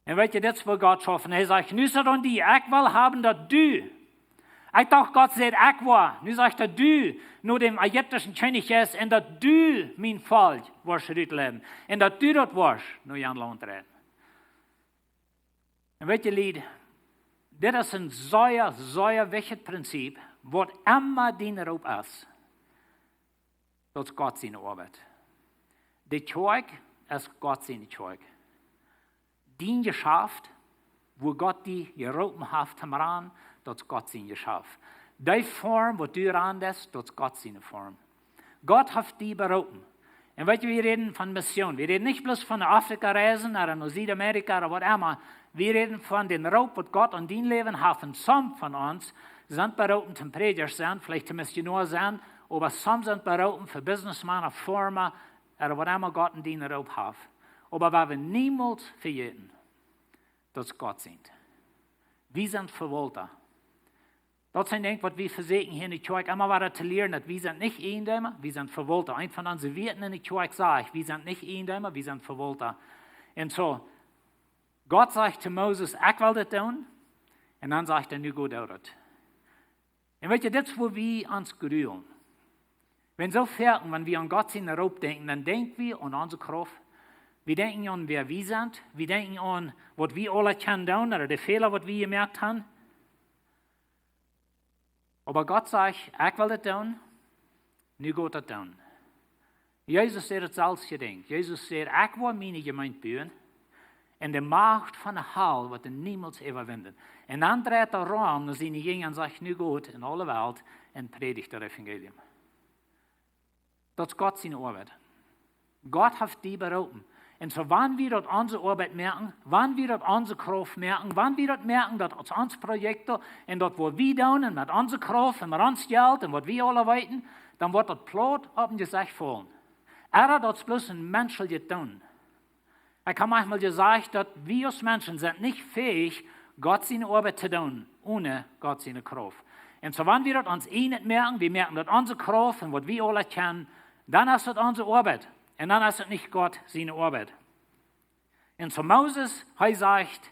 Un weet jie, dit es woo Gott schauft. Hee sajcht: "Nu es daut aun die. Ekj well haben, daut du." Ekj docht, Gott sajcht: "Ekj woa." Nu sajcht hee: "Du no dän ägiptischen Kjennich jeist un daut du mien Volkj woascht rutleiden. Un daut du daut woascht no jan Launt reinen." Un weet jie, Lied, dit es een sea, sea wichtjet Prinzip, waut emma dien Roop es. Daut es Gott siene Oabeit. De Kjoakj es Gott siene Kjoakj. Dien Jeschaft, wua Gott die jeroopen haft toom rannen, daut es Gott sien Jeschaft. Dee Form, waut du rannen deist, daut es Gott siene Form. Gott haft die beroopen. Un weet jie, wie räden von Mission. Wie räden nich bloos von no Afrika reisen, ooda no Südamerika, ooda waut emma. Wie räden von dän Roop, waut Gott aun dien Läwen haft. Un some von ons sent beroopen toom Prädja sennen, veleicht toom Missionoa sennen, oba some sent beroopen fa Businessman ooda Farmer, ooda waut emma Gott aun dien Roop haft. Oba waut wie niemols vejäten, daut es Gott sien. Wie sent Vewaulta. Daut es een Dinkj, waut wie vesieekjen hia enne Kjoakj emma wada to lieren, daut wie sent nich Iejendeema, wie sent Vewaulta. Eent von onse Wieed enne Kjoakj sajcht: "Wie sent nich Iejendeema, wie sent Vewaulta." Un soo, Gott sajcht to Moses: "Ekj well dit doonen." Un dan sajcht hee: "Nu go doo daut." Un weet jie, dit es wua wie ons grulen. Wan soo foaken, wan wie aun Gott sienen Roop denkjen, dan denkj wie aun onse Krauft. Wie denkjen aun wäa wie sent. Wie denkjen aun waut wie aula kjennen doonen, ooda de Fäla, waut wie jemoakt haben. Oba Gott sajcht: "Ekj well dit doonen, nu go daut doonen." Jesus säd daut selfst, jie denkjen. Jesus säd: "Ekj woa miene Jemeent buen, un de Macht von de Hal woat dee niemols äwawinjen." Un dan dreit hee om no siene Jinja un sajcht: "Nu got en aule Welt un prädicht daut Evangelium." Daut es Gott siene Oabeit. Gott haft die beroopen. Un soo, wan wie daut onse Oabeit moaken, wan wie daut onse Krauft moaken, wan wie daut moaken, daut es ons Projekt un daut, waut wie doonen un met onse Krauft un met ons Jelt un waut wie aula weeten, dan woat daut plaut opp een Jesecht faulen. Ooda daut es bloos een menscheljet Doonen. Ekj hab maunchmol jesajcht, daut wie aus Menschen sent nich fäich, Gott siene Oabeit to doonen, one Gott siene Krauft. Un soo, wan wie daut ons ieejnet moaken, wie moaken daut onse Krauft un waut wie aula kjennen, dan es daut onse Oabeit. Un dan es daut nich Gott siene Oabeit. Un soo Moses, hee sajcht: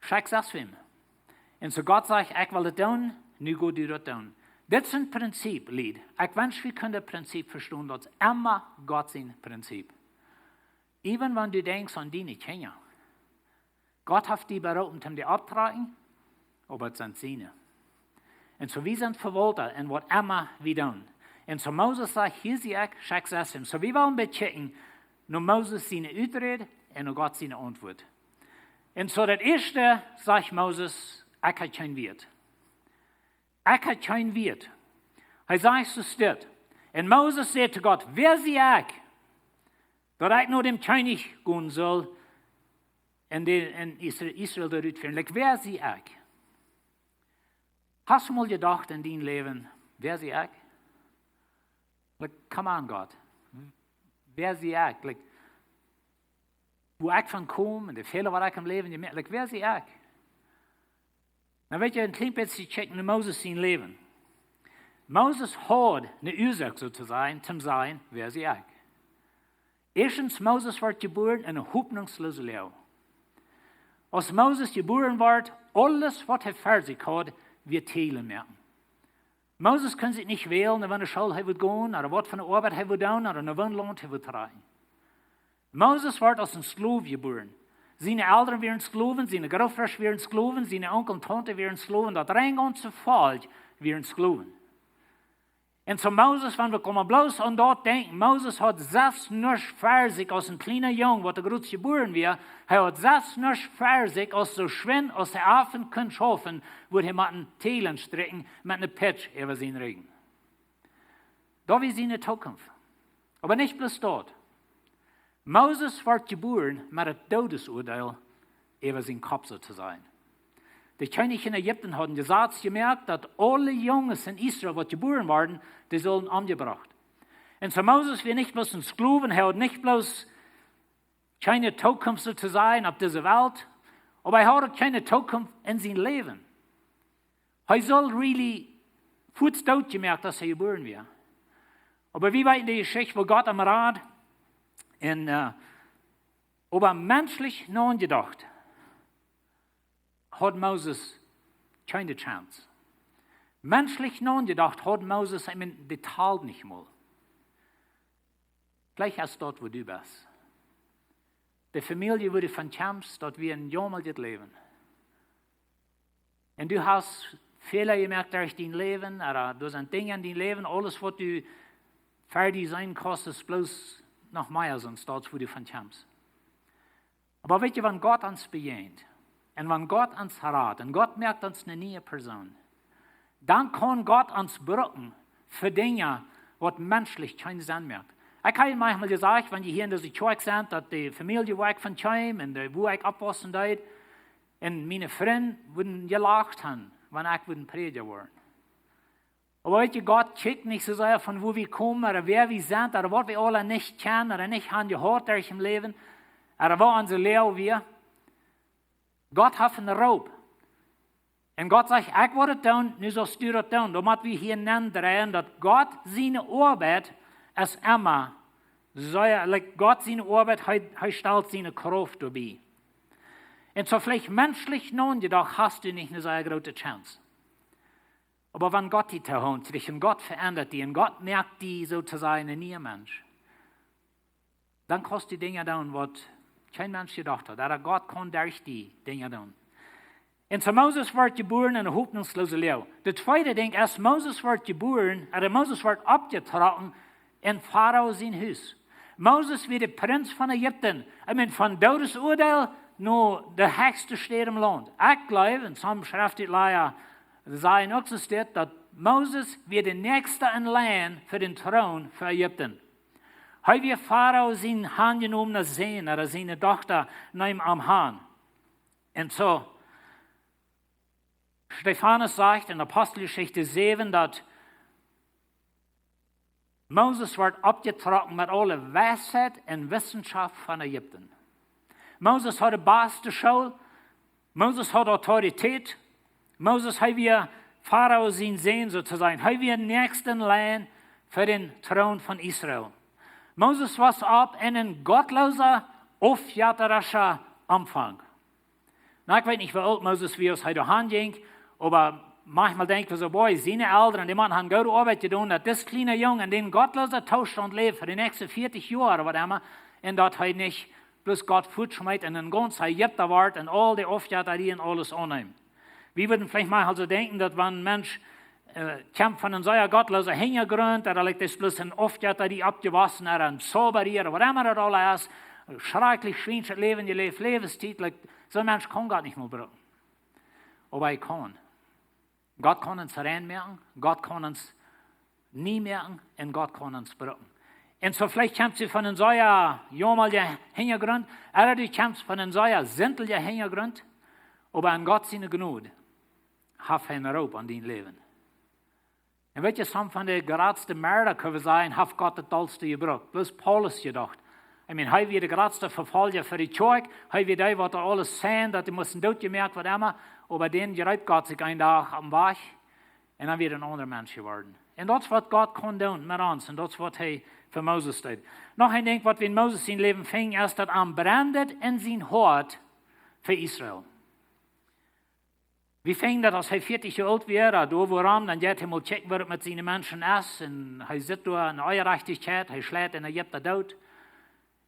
"Schekj selfst wäm." Un soo Gott sajcht: "Ekj well daut doonen, nu go du daut doonen." Dit es een Prinzip, Lied. Ekj wensch, wie kunnen daut Prinzip vestonen, daut es emma Gott sien Prinzip. Even wan du denkjst aun diene Kjinja. Gott haft die beroopen, om die opptotrakjen, oba et sent siene. Un soo, wie sent Vewaulta en waut emma wie doonen. Un soo Moses sajcht: "Hia sie ekj, schekj selfst wäm." Soo, wie wellen een bät kjikjen no Moses siene Uträd un no Gott siene Auntwuat. Un soo daut ieeschte sajcht Moses: "Ekj hab kjeen Wieet. Ekj hab kjeen Wieet." Hee sajcht soo dit. Un Moses säd to Gott: "Wäa sie ekj, daut ekj no däm Kjennich gonen saul un de, un Isra-, Israel doa rutfieren? Like, wäa sie ekj?" Hast du mol jedocht en dien Läwen: "Wäa sie ekj?" Like, come on, Gott. Wäa sie ekj? Like, wua ekj von kom un de Fäla waut ekj em Läwen jemoakt, like, wäa sie ekj? Nu weet jie, een kjlien bät checken no Moses sien Läwen. Moses haud eene Uasoak, soo to sajen, toom sajen: "Wäa sie ekj?" Ieeschtens, Moses wort jebuaren en eene hopninjsloose Loag. Aus Moses jebuaren wort, aules waut hee ver sikj haud, wia Fäla moaken. Moses kunn sikj nich wälen, no woone School hee wudd gonen, ooda waut fa eene Oabeit hee wudd doonen, ooda no woon Launt hee wudd trakjen. Moses wort aus een Sklow jebuaren. Siene Elren wieren Sklowen, siene Grootöares wieren Sklowen, siene Onkel un Taunte wieren Sklowen, daut gaunze Volkj wieren Sklowen. Un soo Moses, wan wie komen bloos aun daut denkjen, Moses haud selfst nuscht ver sikj aus een kjliena Jung, waut doa jrod jebuaren wia. Hee haud selfst nuscht ver sikj aus soo schwind aus hee aunfangen kunn schaufen, wudd hee met een Teel stricken, met eene Pitsch äwa sienen Rigjen. Daut wia siene Zukunft. Oba nich bloos daut. Moses wort jebuaren met daut Doodesuadeel äwa sienen Kopp, soo to sajen. De Kjennichs en Ägipten hauden Jesaz jemoakt, daut aule Junges en Israel, waut jebuaren worden, dee sullen omjebrocht. Un soo Moses wia nich bloos een Sklow, hee haud nich bloos kjeene Zukunft, soo to sajen, opp dise Welt, oba hee haud uk kjeene Zukunft en sien Läwen. Hee sull really fuaz doot jemoakt, aus hee jebuaren wia. Oba wie weeten de Jeschicht, woo Gott am rad. Un, äh, oba menschlich nojedocht haud Moses kjeene Chance. Menschlich nojedocht haud Moses, I mean, dee tald nich mol. Jlikj aus daut, wua du best. De Famielje, wua du von kjemst, daut wia een jaumalijet Läwen. Un du hast Fäla jemoakt derch dien Läwen, ooda doa sent Dinja en dien Läwen, aules waut du ver die seenen kaust, es bloos noch mea aus daut, wua du von kjemst. Oba weet jie, wan Gott ons bejäajent un wan Gott ons rat un Gott moakt ons eene niee Persoon, dan kaun Gott ons brucken fa Dinja, waut menschlich kjeen Senn moakt. Ekj hab maunchmol jesajcht, wan jie hia en dise Kjoakj sent, daut de Famielje, wua ekj von kjeem un de, wua ekj oppwaussen deed, un miene Frind wudden jelacht haben, wan ekj wudd een Prädja woaren. Oba weet jie, Gott kjikjt nich soo sea von wua wie komen, ooda wäa wie sent, ooda waut wie aula nich kjennen, ooda nich haben jehaut derch em Läwen, ooda woo onse Loag wia. Gott haft een Roop. Un Gott sajcht: "Ekj woa daut doonen, nu saust du daut doonen." Dan motten wie hia nendreien, daut Gott siene Oabeit es emma sea, like, Gott siene Oabeit, hee, hee stalt siene Krauft doabie. Un soo veleicht menschlich nojedocht hast du nich eene sea groote Chance. Oba wan Gott die to Haunt kjricht un Gott veendat die un Gott moakt die, soo to sajen, een niea Mensch, dan kaust du Dinja doonen, waut kjeen Mensch jedocht haud. Ooda Gott kaun derch die Dinja doonen. Un soo Moses wort jebuaren en eene hopninjsloose Loag. Daut tweede Dinkj es, Moses wort jebuaren, ooda Moses wort oppjetrocken en Farao sien Hus. Moses wia de Prinz von Ägipten. I mean, von Doodesuadeel no de hechste Städ em Launt. Ekj jleew, un sommje Schreftutlaja sajen uk soo, steit, daut Moses wia de näakjste en Line fa dän Troon von Ägipten. Hee wia Farao sien aunjenomna Sän, ooda siene Dochta neem am aun. Un soo, Stefanus sajcht en Aposteljeschicht säwen, daut Moses wort oppjetrocken met aule Weisheit un Wissenschaft von Ägipten. Moses haud de baste School. Moses haud Autoritäet. Moses, hee wia Farao sien Sän, soo to sajen. Hee wia näakjste en Line fa dän Troon von Israel. Moses wia opp en een gottloosa, aufjettarischa Aunfank. Nu, ekj weet nich, woo oolt Moses wia, aus hee doa han jinkj, oba maunchmol denkj wie soo: "Boy, siene Elren, dee Maun haft goode Oabeit jedonen, daut dis kjliena Jung en dän gottloosen Toostaunt läft fa de näakjste vieetich Joa ooda waut emma, un daut hee nich bloos Gott fuatschmeet un een gaunza Ägipta woat un aul dee Aufjettarie un aules aunnemt." Wie wudden veleicht mau soo denkjen, daut wan een Mensch, äh, kjemt von een sea gottloosen Hinjagrunt, ooda, like, es bloos en Aufjettarie oppjewossen, ooda en Zaubarie, ooda waut emma daut aula es, schrakjlich schwienschet Läwen jeläft, Läwenstiet, like, soon Mensch kaun Gott nich mea brucken. Oba hee kaun. Gott kaun ons rein moaken, Gott kaun ons nie moaken un Gott kaun ons brucken. Un soo veleicht kjemst du von een sea jomalja Hinjagrunt, ooda du kjemst von een sea sintelja Hinjagrunt, oba en Gott siene Jnod haft hee een Roop aun dien Läwen. Un weetst du, some von de jratste Moorda, kjenn wie sajen, haft Gott daut dollste jebrukt. Bloos Paulus jedocht. I mean, hee wia de jratste Vefolja fa de Kjoakj. Hee wia dee, waut doa aules säd, daut dee musten dootjemoakt woaren, emma. Oba dan jreep Gott sikj een Dach opp dän Wajch. Un dan wia hee een aundra Mensch jeworden. Un daut es waut Gott kaun doonen met ons. Un daut es waut hee fa Moses deed. Noch een Dinkj, waut wie en Moses sien Läwen finjen, es daut am brennd en sien Hoat fa Israel. Wie finjen daut, aus hee vieetich Joa oolt wia, doa wua rom, dan jeit hee mol kjikjen, woo daut met siene Menschen es. Un hee sitt doa en Onjerajchtichkjeit, hee schleit een Ägipta doot.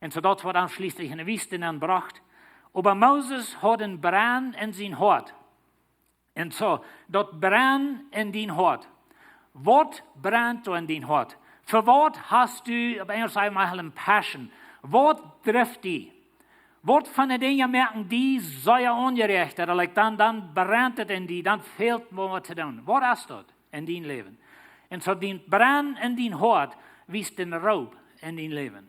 Un soo daut woat am schlieslich enne Wiest nenbrocht. Oba Moses haud een Brenn en sien Hoat. Un soo, daut Brenn en dien Hoat. Waut brennt doa en dien Hoat? Fa waut hast du, opp Enjelsch sajcht maun een passion? Waut drift die? Waut von de Dinja moaken die sea onjerecht, ooda, like, dan, dan brennt et en die, dan fält mol waut to doonen? Waut es daut en dien Läwen? Un soo dien Brenn en dien Hoat wiest dän Roop en dien Läwen.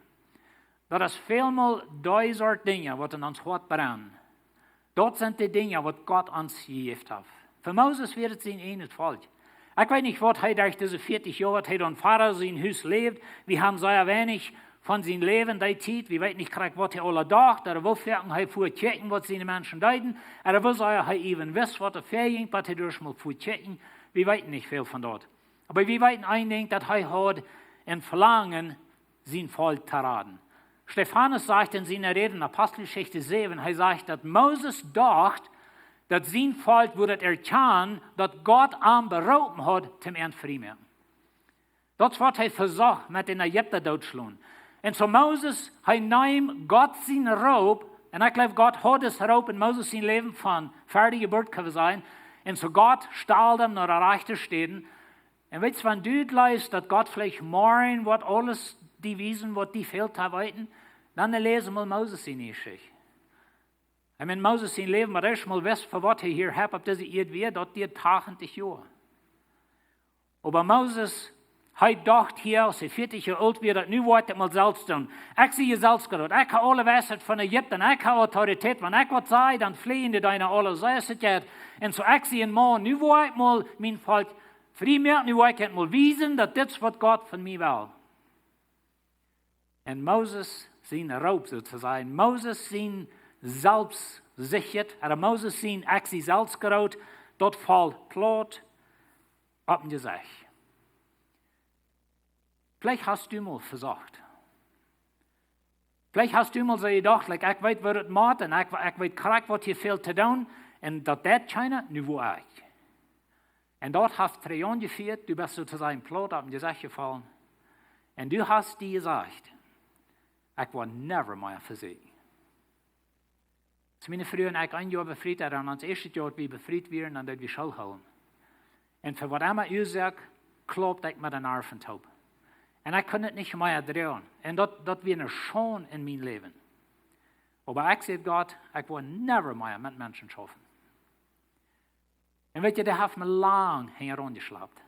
Daut es välmol dee Sort Dinja, waut en ons Hoat brennen. Daut sent de Dinja, waut Gott ons jejäft haft. Fa Moses wia et sien eejnet Volkj. Ekj weet nich, waut hee derch dise vieetich Joa, waut hee dan Farao sien Hus läwd. Wie haben sea weinich von sien Läwen dee Tiet. Wie weeten nich krakjt, waut hee aula docht, ooda woo foaken hee fua kjikjen, waut siene Menschen deeden, ooda woo sea hee eewen wist, waut doa väajinkj, bat hee doa mol fua kjikjen. Wie weeten nich väl von daut. Oba wie weeten een Dinkj, daut hee haud een Velangen, sien Volkj to raden. Stefanus sajcht en siene Räd en Aposteljeschicht säwen, hee sajcht, daut Moses docht, daut sien Volkj wudd daut erkjanen, daut Gott am beroopen haud, toom an frie moaken. Daut es waut hee vesocht met dän Ägipta dootschlonen. Un soo Moses, hee neem Gott sien Roop, un ekj jleew, Gott haud dän Roop en Moses sien Läwen von ver de Jeburt, kjenn wie sajen. Un soo Gott stald am no de rajchte Städ. Un weetst, wan du jleefst, daut Gott veleicht morjen woat aules die wiesen, waut die fält to weeten, dan läs mol Moses siene Jeschicht. Un en Moses sien Läwen, waut hee mol wist, fa waut hee hia opp dise Ieed wia, daut dieed tachentich Joa. Oba Moses, hee docht hia, aus hee vieetich Joa oolt wia, daut nu woa ekj et mol selfst doonen. Ekj sie hia selfst jerat. Ekj hab aule Weisheit von Ägipten. Ekj hab Autoritäet. Wan ekj waut saj, dan fleajen de Deena aula, soo aus et jeit. Un soo ekj sie een Maun. Nu woa ekj mol mien Volkj frie moaken. Nu woa ekj et mol wiesen, daut dit es, waut Gott von mie well. Un Moses sien Roop, soo to sajen, Moses sien selfstsichjet, ooda Moses sien ekj sie selfst jerat, daut foll plaut opp sien Jesecht. Veleicht hast du mol vesocht. Veleicht hast du mol soo jedocht, like, ekj weet, woo daut mott, un ekj, ekj weet krakjt, waut hia fält to doonen, un daut deit kjeena, nu woa ekj. Un daut haft Trajonen jefieet, du best soo to sajen plaut opp sien Jesecht jefollen. Un du hast die jesajcht, ekj woa never mea vesäakjen. Aus miene Fru un ekj een Joa befriet wieren, ons ieeschtet Joa, daut wie befriet wieren, dan deed wie School hoolen. Un fa waut emma Uasoak, klaup ekj met een Arm toop. Un ekj kunn et nich mea droagen. Un daut, daut wia eene Schaund en mien Läwen. Oba ekj säd Gott, ekj woa never mea met Menschen schaufen. Un weetst, daut haft mie lang hinjaraun jeschlapt.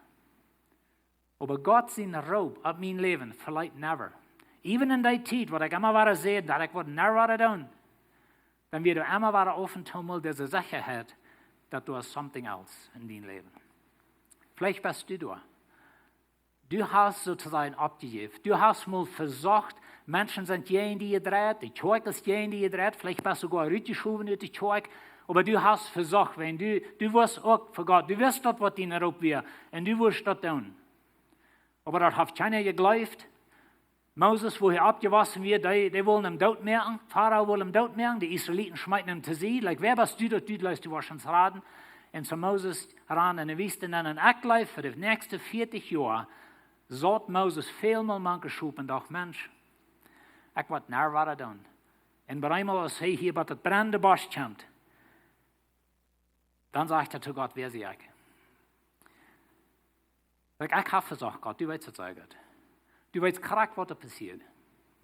Oba Gott sien Roop opp mien Läwen veleet never. Even en dee Tiet, waut ekj emma wada säd, daut ekj woa never wada doonen, dan wia doa emma wada auf un too mol dise Sechaheit, daut doa something else en dien Läwen. Veleicht best du doa. Du hast soo to sajen oppjejäft. Du hast mol vesocht, Menschen sent jäajen die jedreit, de Kjoakj es jäajen die jedreit, veleicht best du soogoa rutjeschowen ut de Kjoakj, oba du hast vesocht, wan du, du wist uk fa Gott, du wist daut, waut dien Roop wia, un du wurscht daut doonen. Oba daut haft kjeena jejleeft. Moses, wua hee oppjewossen wia, dee, dee wullen am dootmoaken. Farao wull am dootmoaken. De Israeliten schmeeten am to Sied. Like, wäa best du, daut du jleefst, du woascht ons raden? Un soo Moses rand en de Wiest nenn, un ekj jleew, fa de näakjste vieetich Joa saut Moses välmol mank de Schop un docht, Mensch, ekj woa et never wada doonen. Un opp eemol, aus hee hia bie daut brennende Bosch kjemt, dan sajcht hee to Gott, wäa sie ekj? Like, ekj hab vesocht, Gott, du weetst et sea goot. Du weetst krakjt, waut doa passieed.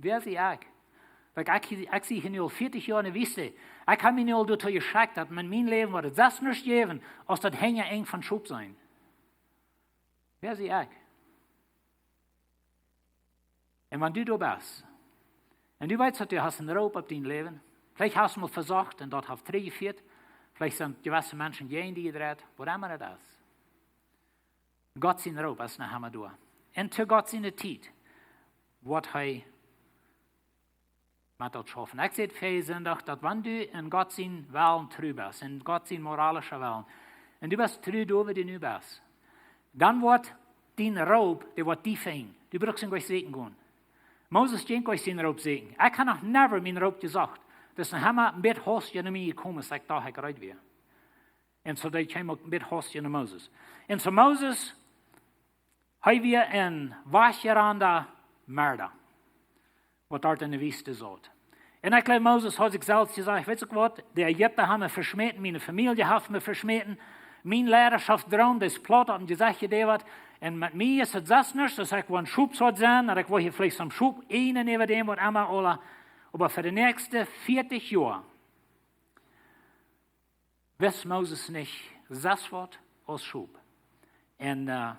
Wäa sie ekj? Like, ekj, ekj sie hia nu aul vieetich Joa enne Wiest. Ekj hab mie nu aul doatoo jeschekjt, daut mien, mien Läwen woat et selfst nuscht jäwen, aus daut Henja Enj von Schop sennen. Wäa sie ekj? Un wan du doa best, un du weetst, daut du hast een Roop opp dien Läwen, veleicht hast du mol vesocht un daut haft trigjjefieet, veleicht sent jewesse Menschen jäajen die jedreit, whatever it is. Gott sien Roop es noch emma doa. Un to Gott siene Tiet woat hee met daut schaufen. Ekj säd väajen Sindach, daut wan du en Gott sien Wellen tru best, en Gott sien moralischa Wellen, un du best tru doa, wua du nu best, dan woat dien Roop, dee woat die finjen. Du brukst am nich sieekjen gonen. Moses jinkj nich sien Roop sieekjen. Ekj hab noch never mien Roop jesocht. Daut es noch emma een bät Hast, jo, no mie jekomen, aus ekj docht, ekj reed wia. Un soo deed hee uk een bät Hast no Moses. Un soo Moses, hee wia een wajchjeranda Merda, waut doa enne Wiest saut. Un ekj jleew, Moses haud sikj selfst jesajcht: "Weetst du waut, de Ägipta haben mie veschmäten, miene Famielje haft mie veschmäten, mien Leidaschoft droom, dee es plaut opp daut Jesecht jedoaft. Un met mie es et selfst nuscht, aus ekj woa een Schop sennen, daut ekj woa hia veleicht soon Schop eenen äwa däm, waut emma, ooda, oba fa de näakjste vieetich Joa wist Moses nich selfst waut aus Schop." Un, äh,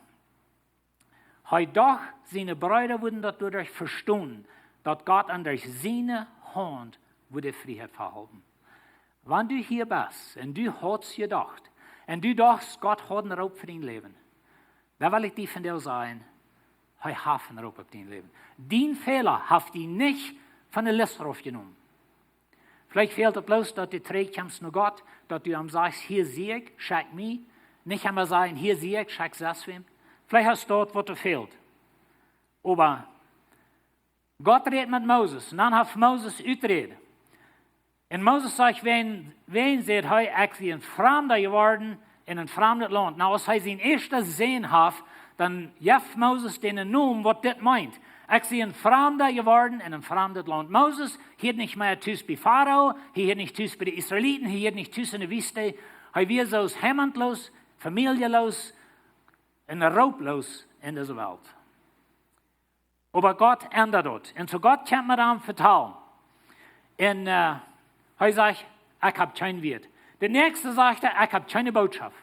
hee docht, siene Breeda wudden daut doaderch vestonen, daut Gott an derch siene Haunt wudd Frieheit vehalpen. Wan du hia best un du hast jedocht, un du dochst, Gott haud een Roop fa dien Läwen, dan well ekj die vondoag sajen, hee haft een Roop opp dien Läwen. Dien Fäla haft die nich von de List rauf jenomen. Veleicht fält et bloos, daut du trigjkjemst no Gott, daut du am sajchst: "Hia sie ekj, schekj mie." Nich emma sajen: "Hia sie ekj, schekj selfst wäm." Veleicht es daut, waut die fält. Oba Gott rät met Moses, un dan haft Moses uträd. Un Moses sajcht: "Wäajen, wäajen," sajcht hee, "ekj sie een Framda jeworden en een framdet Launt." Nu, aus hee sien ieeschta Sän haft, dan jeft Moses dän Nomen, waut dit meent: "Ekj sie een Framda jeworden en een framdet Launt." Moses hieed nich mea tus bie Farao, hee hieed nich tus bie de Israeliten, hee hieed nich tus enne Wiest. Hee wia soo aus heimatloos, famieljeloos un rooploos en dise Welt. Oba Gott endat daut. Un soo Gott kjemt met am vetalen. Un, äh, hee sajcht: "Ekj hab kjeen Wieet." De näakjste sajcht hee: "Ekj hab kjeene Bootschoft."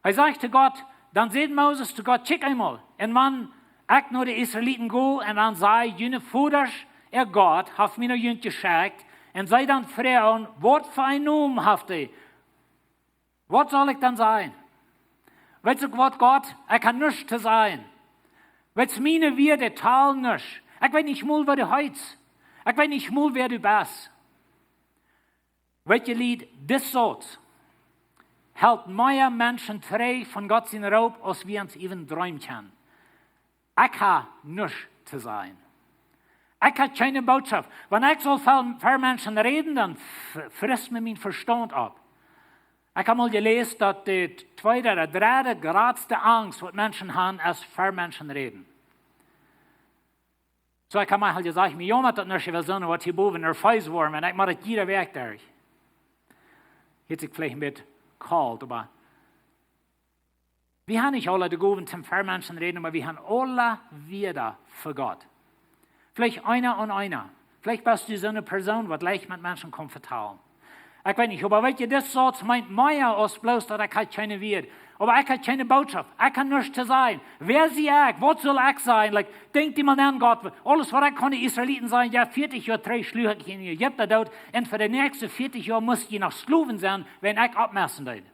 Hee sajcht to Gott, dan sajcht Moses to Gott: "Kjikj eemol, un wan ekj no de Israeliten go un dan saj: 'June Vodasch äa Gott haft mie no junt jeschekjt,' un see dan froagen: 'Waut fa een Nomen haft hee?' Waut saul ekj dan sajen? Weetst du waut, Gott? Ekj hab nuscht to sajen. Weetst, miene Wieed talen nuscht. Ekj weet nich mol, woo du heetst. Ekj weet nich mol, wäa du best." Weet jie, Lied, dis Sauz helt mea Menschen trigj von Gott sien Roop, aus wie ons even dreemen kjennen. Ekj hab nuscht to sajen. Ekj hab kjeene Bootschoft. Wan ekj saul ver, ver Menschen räden, dan f-, frisst mie mien Vestaunt opp. Ekj hab mol jeläst, daut de tweede ooda dredde jratste Angst, waut Menschen haben, es ver Menschen räden. Soo, ekj hab mie aul jesajcht, mie jaumat daut nich, wie sellen waut hia bowen nervees woaren, un ekj mott daut jieda Wäakj derch. Hieet sikj veleicht een bät kolt, oba wie haben nich aule de Gowen toom ver Menschen räden, oba wie haben aule Wieed fa Gott. Veleicht eena un eena. Veleicht best du soone Persoon, waut leicht met Menschen kaun vetalen. Ekj weet nich, oba weet jie, dis Sauz meent mea aus bloos, daut ekj hab kjeene Wieed. Oba ekj hab kjeene Bootschoft. Ekj hab nuscht to sajen. Wäa sie ekj? Waut saul ekj sajen? Like, denkj die mol no, Gott, aules, waut ekj kunn de Israeliten sajen, jo, vieetich Joa trigj schluach ekj june en Ägipten doot, un fa de näakjste vieetich Joa must jie noch Sklowen sennen, wan ekj oppmoaken deed.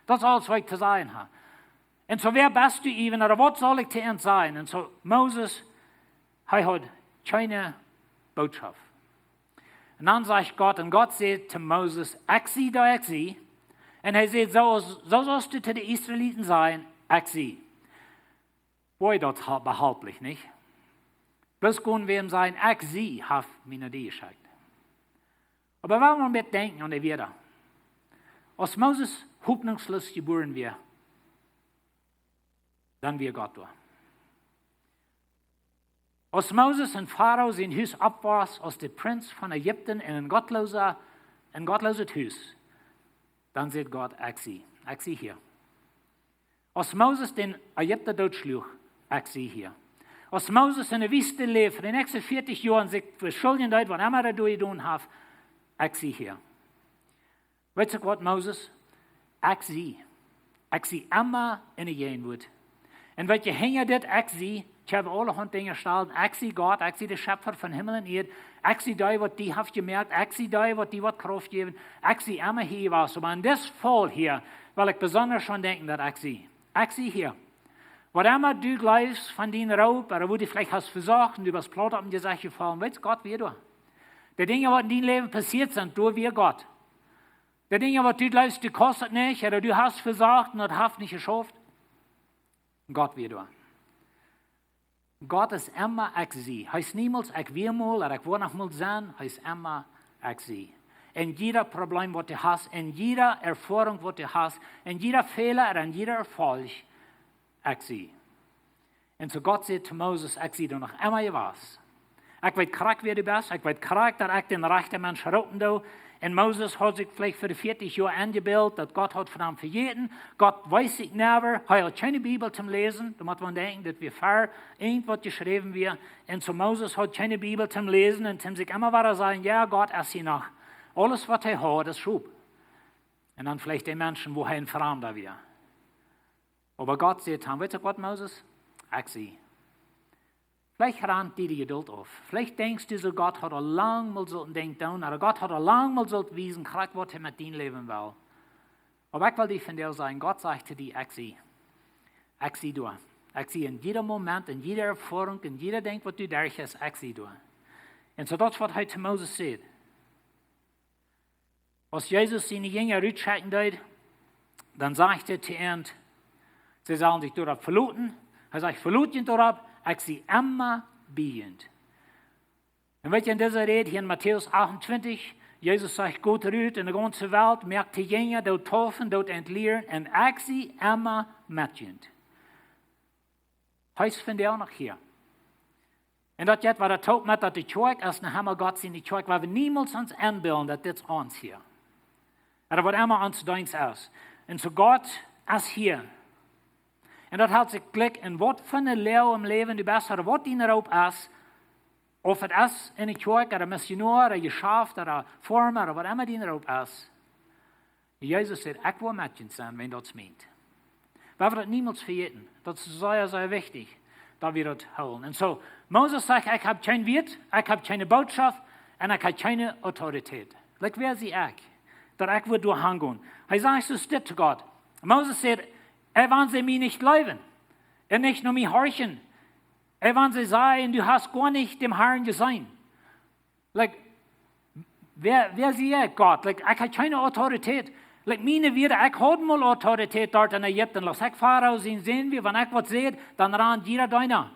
Daut es aules, waut ekj to sajen hab. Un soo, wäa best du even, ooda waut saul ekj to an sajen? Un soo, Moses, hee haud kjeene Bootschoft. Un dan sajcht Gott, un Gott säd to Moses: "Ekj sie, daut ekj sie." Un hee säd: "Soo aus, soo saust du to de Israeliten sajen: Ekj sie." Boy, daut ha-, behalplich, nich? Bloos gonen wäm sajen: "Ekj sie, haft mie no die jeschekjt." Oba wan wie mau denkjen aun de Wieed. Aus Moses hopninjsloos jebuaren wia, dan wia Gott doa. Aus Moses en Farao sien Hus oppwoss, aus de Prinz von Ägipten en een gottloosa, een gottlooset Hus, dan säd Gott: "Ekj sie, ekj sie hia." Aus Moses dän Ägipta dootschluach: "Ekj sie hia." Aus Moses enne Wiest läft fa de näakjste vieetich Joa un sikj veschuljen deed, waut emma hee doa jedonen haft, ekj sie hia. Weetst du waut, Moses? Ekj sie. Ekj sie emma enne Jäajenwoat. Un waut je hinja dit ekj sie, ekj hab aulahaunt Dinja jestalt. Ekj sie Gott, ekj sie de Schepfa von Himmel un Ieed. Ekj sie dee, waut die haft jemoakt. Ekj sie dee, waut die waut Krauft jeft. Ekj sie emma hia jewast. Oba en dit Faul hia well ekj besonda aun denkjen, daut ekj sie. Ekj sie hia. Waut emma du jleefst von dien Roop, ooda woo du veleicht hast vesocht un du best plaut opp daut Jesecht jefollen, weetst, Gott wia doa. De Dinja, waut en dien Läwen passieet sent, doa wia Gott. De Dinja, waut du jleefst, du kaust daut nich, ooda du hast vesocht un daut haft nich jeschauft, Gott wia doa. Gott es emma ekj sie. Hee es niemols ekj wia mol, ooda ekj woa noch mol sennen. Hee es emma ekj sie. En jieda Problem, waut du hast, en jieda Erfoarunk, waut du hast, en jieda Fäla, ooda en jieda Erfolg, ekj sie. Un soo Gott säd to Moses: Ekj sie doa noch emma jewast. Ekj weet krakjt, wäa du best. Ekj weet krakjt, daut ekj dän rajchten Mensch roopen doo. Un Moses haud sikj veleicht fa de vieetich Joa enjebilt, daut Gott haud von am vejäten. Gott wees sikj never. Hee haud kjeene Bibel toom läsen. Doa mott maun denkjen, daut wia ver irjentwaut jeschräwen wia. Un soo Moses haud kjeene Bibel toom läsen un toom sikj emma wada sajen: Jo, Gott es hia noch. Aules, waut hee haud, es Schop. Un dan veleicht de Menschen, woo hee een Framda wia. Oba Gott säd to am: Weetst du waut, Moses? Ekj sie. Veleicht rant die de Jedult auf. Veleicht denkjst du soo: Gott haud aul lang mol sult een Dinkj doonen, ooda Gott haud aul lang mol sult wiesen, krakjt waut hee met dien Läwen well. Oba ekj well die vondoag sajen, Gott sajcht to die: Ekj sie. Ekj sie doa. Ekj sie en jieda Moment, en jieda Erfoarunk, en jieda Dinkj, waut du derchjeist, ekj sie doa. Un soo daut, waut hee to Moses säd. Aus Jesus siene Jinja rutschekjen deed, dan sajcht hee to an, see sellen sikj doaropp veloten. Hee sajcht: Velot junt doaropp, ekj sie emma bie junt. Un weetst, en dise Räd hia en Matäus achtuntwintich, Jesus sajcht: Got rut en de gaunze Welt, moakt de Jinja, doot deepen, doot an lieren, un ekj sie emma met junt. Hee es vondoag noch hia. Un daut jeit wada toop met daut de Kjoakj es noch emma Gott siene Kjoakj, wua wie niemols ons enbillen, daut dit ons hia, ooda waut emma ons Deenst es. Un soo Gott es hia. Un daut helt sikj jlikj en waut fa eene Loag em Läwen du best, ooda waut dien Roop es, auf et es en de Kjoakj, ooda Missionoa, ooda Jeschaft, ooda Forma, ooda waut emma dien Roop es. Jesus säd: Ekj woa met junt sennen, wan daut meent. Wie woaren daut niemols vejäten. Daut es sea, sea wichtich, daut wie daut hoolen. Un soo, Moses sajcht: Ekj hab kjeen Wuat, ekj hab kjeene Bootschoft un ekj hab kjeene Autoritäet. Like, wäa sie ekj, daut ekj wudd doa hangonen? Hee sajcht soo dit to Gott. Moses säd: Wan see mie nich jleewen un nich no mie horchen, wan see sajen: Du hast goanich dän Harn jeseenen. Like, wäa, wäa sie ekj, Gott? Like, ekj hab kjeene Autoritäet. Like, miene Wieed, ekj haud mol Autoritäet doa en Ägipten. Aus ekj Farao sien Sän wia, wan ekj waut säd, dan rand jieda eena.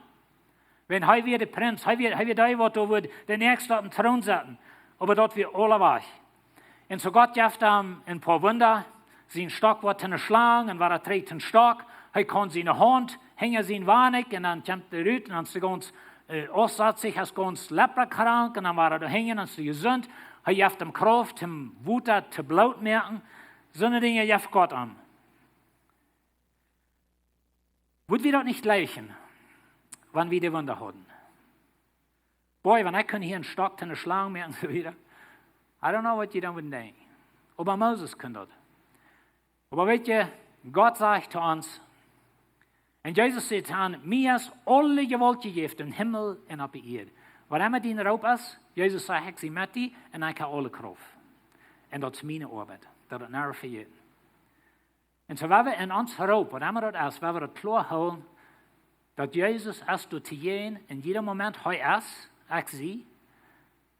Wan hee wia de Prinz, hee wia, hee wia dee, waut doa wudd de näakjste opp dän Troon setten. Oba daut wia aules wajch. Un soo Gott jeft am een poa Wunda, sien Stock woat to eene Schlang un wada trigj to een Stock. Hee kaun siene Haunt hinja sien Wanikj un dan kjemt hee rut un dan es hee gaunz, äh, aussatzicht, es gaunz leprakrank un dan wada doa hinja un es hee jesunt. Hee jeft am Krauft, om Wota to Bloot moaken. Soone Dinja jeft Gott am. Wudd wie daut nich jlikjen, wan wie de Wunda hauden? Boy, wan ekj kunn hia een Stock to eene Schlang moaken un soo wieda. I don't know, waut jie dan wudden denkjen. Oba Moses kunn daut. Oba weetst, Gott sajcht to ons, un Jesus säd to an: Mie es aule Jewault jejäft em Himmel un opp de Ieed. Waut emma dien Roop es, Jesus sajcht: Ekj sie met die un ekj hab aule Krauft. Un daut es miene Oabeit. Daut es nich vejäten. Un soo woa wie en ons Roop, waut emma daut es, woa wie daut kloa hoolen, daut Jesus es doa to jäajen en jieda Moment. Hee es, ekj sie,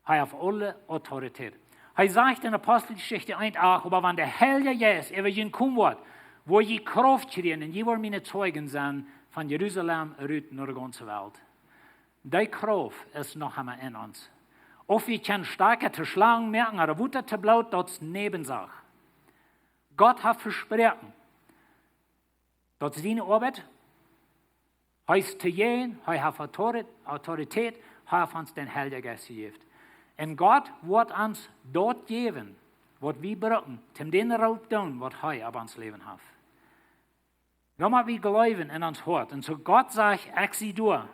hee haft aule Autoritäet. Hee sajcht en Aposteljeschicht eent acht: Oba wan de Heilja Jeist äwa junt komen woat, woa jie Krauft kjrieen un jie woaren miene Zeijen sennen, von Jerusalem rut no de gaunze Welt. Dee Krauft es noch emma en ons. Auf wie kjennen Stock to Schlangen moaken ooda Wota to Bloot, daut es Näbensach. Gott haft vesproaken, daut es siene Oabeit. Hee es to jäajen, hee haft Autori-, Autoritäet, hee haft ons dän Heiljen Jeist jejäft. Un Gott woat ons daut jäwen, waut wie brucken, om dän Roop doonen, waut hee opp ons Läwen haft. Dan mott wie jleewen en ons Hoat. Un soo Gott sajcht: Ekj sie doa.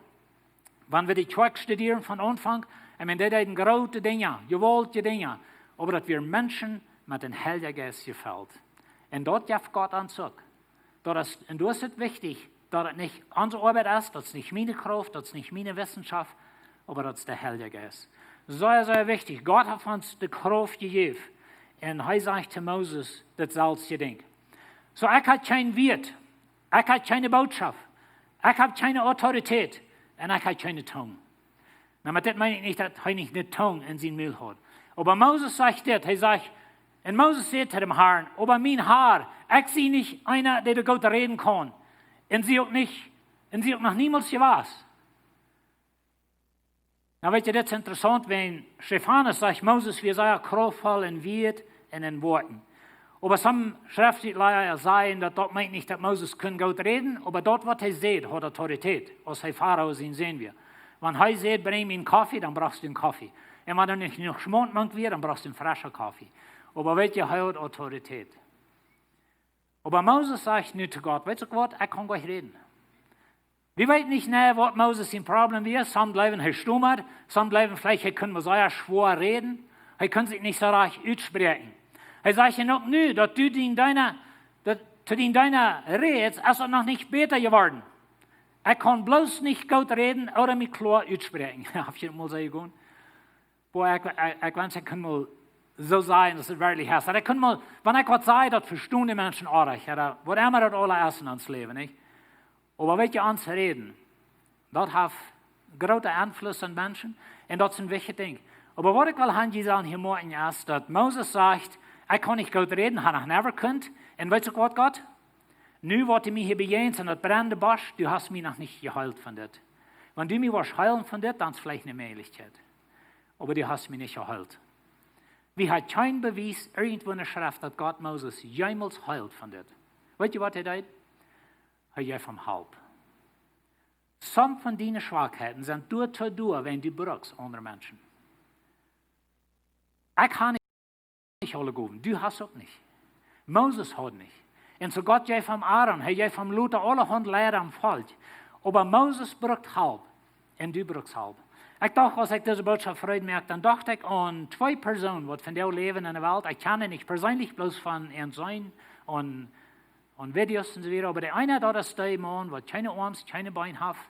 Wan wie de Kjoakj studieren von Aunfank, ekj meen, dee deeden groote Dinja, jewaultje Dinja, oba daut wieren Menschen met dän Heiljen Jeist jefelt. Un daut jeft Gott ons uk. Daut es, un doa es et wichtich, daut et nich onse Oabeit es, daut es nich miene Krauft, daut es nich miene Wissenschaft, oba daut es de Heilje Jeist. Sea, sea wichtich. Gott haft ons de Krauft jejäft. Un hee sajcht to Moses daut selwje Dinkj. Soo, ekj hab kjeen Wieet, ekj hab kjeene Bootschoft, ekj hab kjeene Autoritäet un ekj hab kjeene Tung. Nu, met dit meen ekj nich, daut hee nich eene Tung en sien Mul haud. Oba Moses sajcht dit, hee sajcht, un Moses säd to dän Harn: "Oba mien Har, ekj sie nich eena, dee doa goot räden kaun, un sie uk nich, un sie uk noch niemols jewast." Nu, weet jie, dit es interessaunt, wan Stefanus sajcht, Moses wia sea kraftvoll en Wieet un en Wieed. Oba some Schreftliera sajen, daut daut meent nich, daut Moses kunn goot räden, oba daut, waut hee säd, haud Autoritäet, aus hee Farao sien Sän wia. Wan hee säd: "Brinj mie een Koffe", dan brocht hee een Koffe. Un wan doa nich jenuach Schmaunt mank wia, dan brocht hee een freschen Koffe. Oba weet jie, hee haud Autoritäet. Oba Moses sajcht nu to Gott: "Weetst du waut, ekj kaun goanich räden." Wie weeten nich, nä, waut Moses sien Problem wia. Some jleewen, hee stumad, some jleewen veleicht, hee kunn mau sea schwoa räden. Hee kunn sikj nich soo rajcht utspräakjen. Hee sajcht: "Un uk nu, daut du dien Deena, daut, to dien Deena rätst, es daut noch nich bäta jeworden. Ekj kaun bloos nich goot räden ooda mie kloa utspräakjen." Hab jie daut mol soo jegonen? Boah, ekj, ekj, ekj wensch, ekj kunn mol soo sajen, daut et werkjlich es. Daut ekj kunn mol, wan ekj waut saj, daut vestonen de Menschen oajch, ooda waut emma daut aula es en ons Läwen, nich? Oba weet jie, ons Räden, daut haft grooten Enfluss aun Menschen, un daut es een wichtjet Dinkj. Oba waut ekj well aun junt sajen hia morjen es, daut Moses sajcht: "Ekj kaun nich goot räden, hab noch never kunt. Un weetst du waut, Gott? Nu, waut du mie hia bejäajenst en daut brennende Bosch, du hast mie noch nich jeheelt von dit. Wan du mie wurscht heelen von dit, dan es veleicht eene Mäajlichkjeit. Oba du hast mie nich jeheelt." Wie haben kjeen Bewies irjentwua en de Schreft, daut Gott Moses jemols heelt von dit. Weet jie, waut hee deed? Hee jeef am Help. Some von diene Schwakheiten sent doatoo doa, wan du brukst aundre Menschen. Ekj hab nich aule Gowen, du hast uk nich. Moses haud nich. Un soo Gott jeef am Aaron, hee jeef am lota aulahaunt Leida aum Volkj. Oba Moses brukt Help. Un du brukst Help. Ekj docht, aus ekj dise Bootschoft Frind moakt, dan docht ekj aun twee Persoonen, waut vondoag läwen en de Welt. Ekj kjan dee nich perseenlich, bloos von äa seenen un, un Videos un soo wieda. Oba de eena, daut es de Maun, waut kjeene Oarms, kjeene Been haft.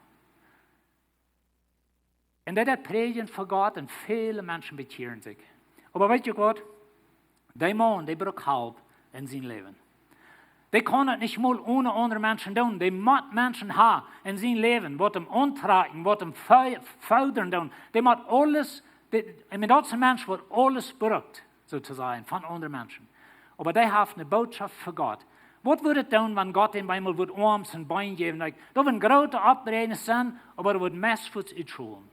Un dee deit prädjen fa Gott un väle Menschen bekjieren sikj. Oba weetst du waut? Dee Maun, dee brukt Help en sien Läwen. Dee kaun daut nich mol one aundre Menschen doonen. Dee mott Menschen haben en sien Läwen, waut am auntrakjen, waut am fo-, foodren doonen. Dee mott aules, dee, ekj meen, daut es een Mensch, waut aules brukt, soo to sajen, von aundre Menschen. Oba dee haft eene Bootschoft fa Gott. Waut wudd et doonen, wan Gott am eemol wudd Oarms un Been jäwen? Like, daut wudd eene groote Opriening sennen, oba daut wudd meist fuaz utscholen.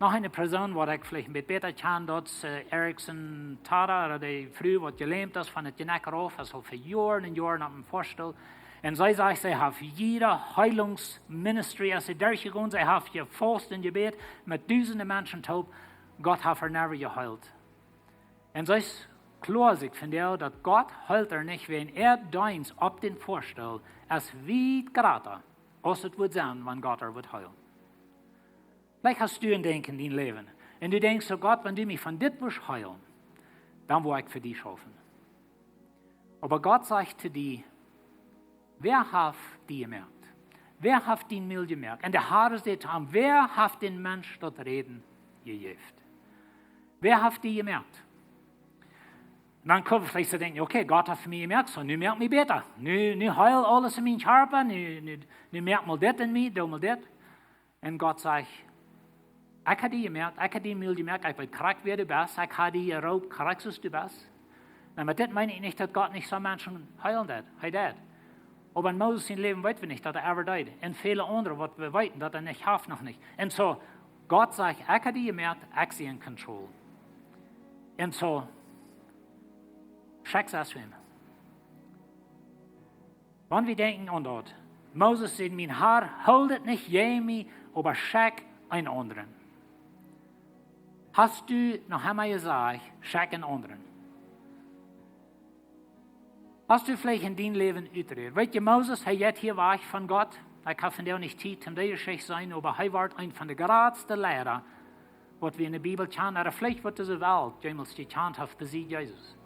Noch eene Persoon, waut ekj veleicht een bät bäta kjan, daut es, äh, Erickson Tada, ooda dee Fru, waut jelämt es von daut Jnekj rauf, es aul fa Joaren un Joaren opp een Foastool. Un see sajcht, see haft jiede Heelungsministry, aus see derchjegonen, see haft jefaust un jebät met dusende Menschen toop, Gott haft äa never jeheelt. Un see es kloa sikj von dee, daut Gott heelt äa nich, wan äa Deenst opp dän Foastool es wiet jrata, aus et wudd sennen, wan Gott äa wudd heelen. Veleicht hast du een Dinkj en dien Läwen. Un du denkjst: "Oh Gott, wan du mie von dit wurscht heelen, dan woa ekj fa die schaufen." Oba Gott sajcht to die: "Wäa haft die jemoakt? Wäa haft dien Mul jemoakt?" Un de Har säd to am: "Wäa haft dän Mensch daut Räden jejäft? Wäa haft die jemoakt?" Un dan kjenn wie veleicht soo denkjen: "Okay, Gott haft mie jemoakt, soo nu moak mie bäta. Nu, nu heel aules en mienen Kjarpa, nu, nu, nu moak mol dit en mie, doo mol dit." Un Gott sajcht: "Ekj hab die jemoakt, ekj hab dien Mul jemoakt, ekj weet krakjt wäa du best, ekj hab die jeroopt krakjt soo aus du best." Nu, met dit meen ekj nich, daut Gott nich soone Menschen heelen deed. Hee deed. Oba en Moses sien Läwen weet wie nich, daut hee ever deed. Un väle aundre, waut wie weeten, daut hee nich haft, noch nich. Un soo, Gott sajcht: "Ekj hab die jemoakt, ekj sie en control." Un soo, schekj see es fa am. Wan wie denkjen aun daut, Moses säd: "Mien Har, hool et nich jäajen mie, oba schekj een aundren." Hast du noch emma jesajcht: "Schekj een aundren"? Hast du veleicht en dien Läwen utjerädt? Weetst du, Moses, hee jeit hia wajch von Gott. Ekj hab vondoag nich Tiet om dee Jeschicht to sajen, oba hee wort een von de jratste Liera, waut wie enne Bibel kjanen, ooda veleicht waut dise Welt jemols jekjant haft, besied Jesus.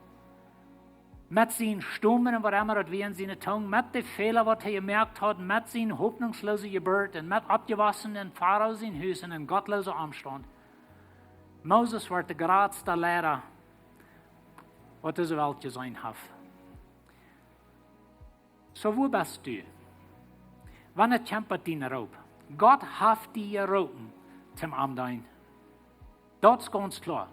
Met sien Stumren un waut emma daut wia en siene Tung, met de Fäla, waut hee jemoakt haud, met sien hopninjsloose Jeburt un met oppjewossen en Farao sien Hus un en gottloose Omstaunt. Moses wort de jratste Liera, waut dise Welt jeseenen haft. Soo, wua best du? Wanea kjemt dien Roop? Gott haft die jeroopen toom am deenen. Daut es gaunz kloa.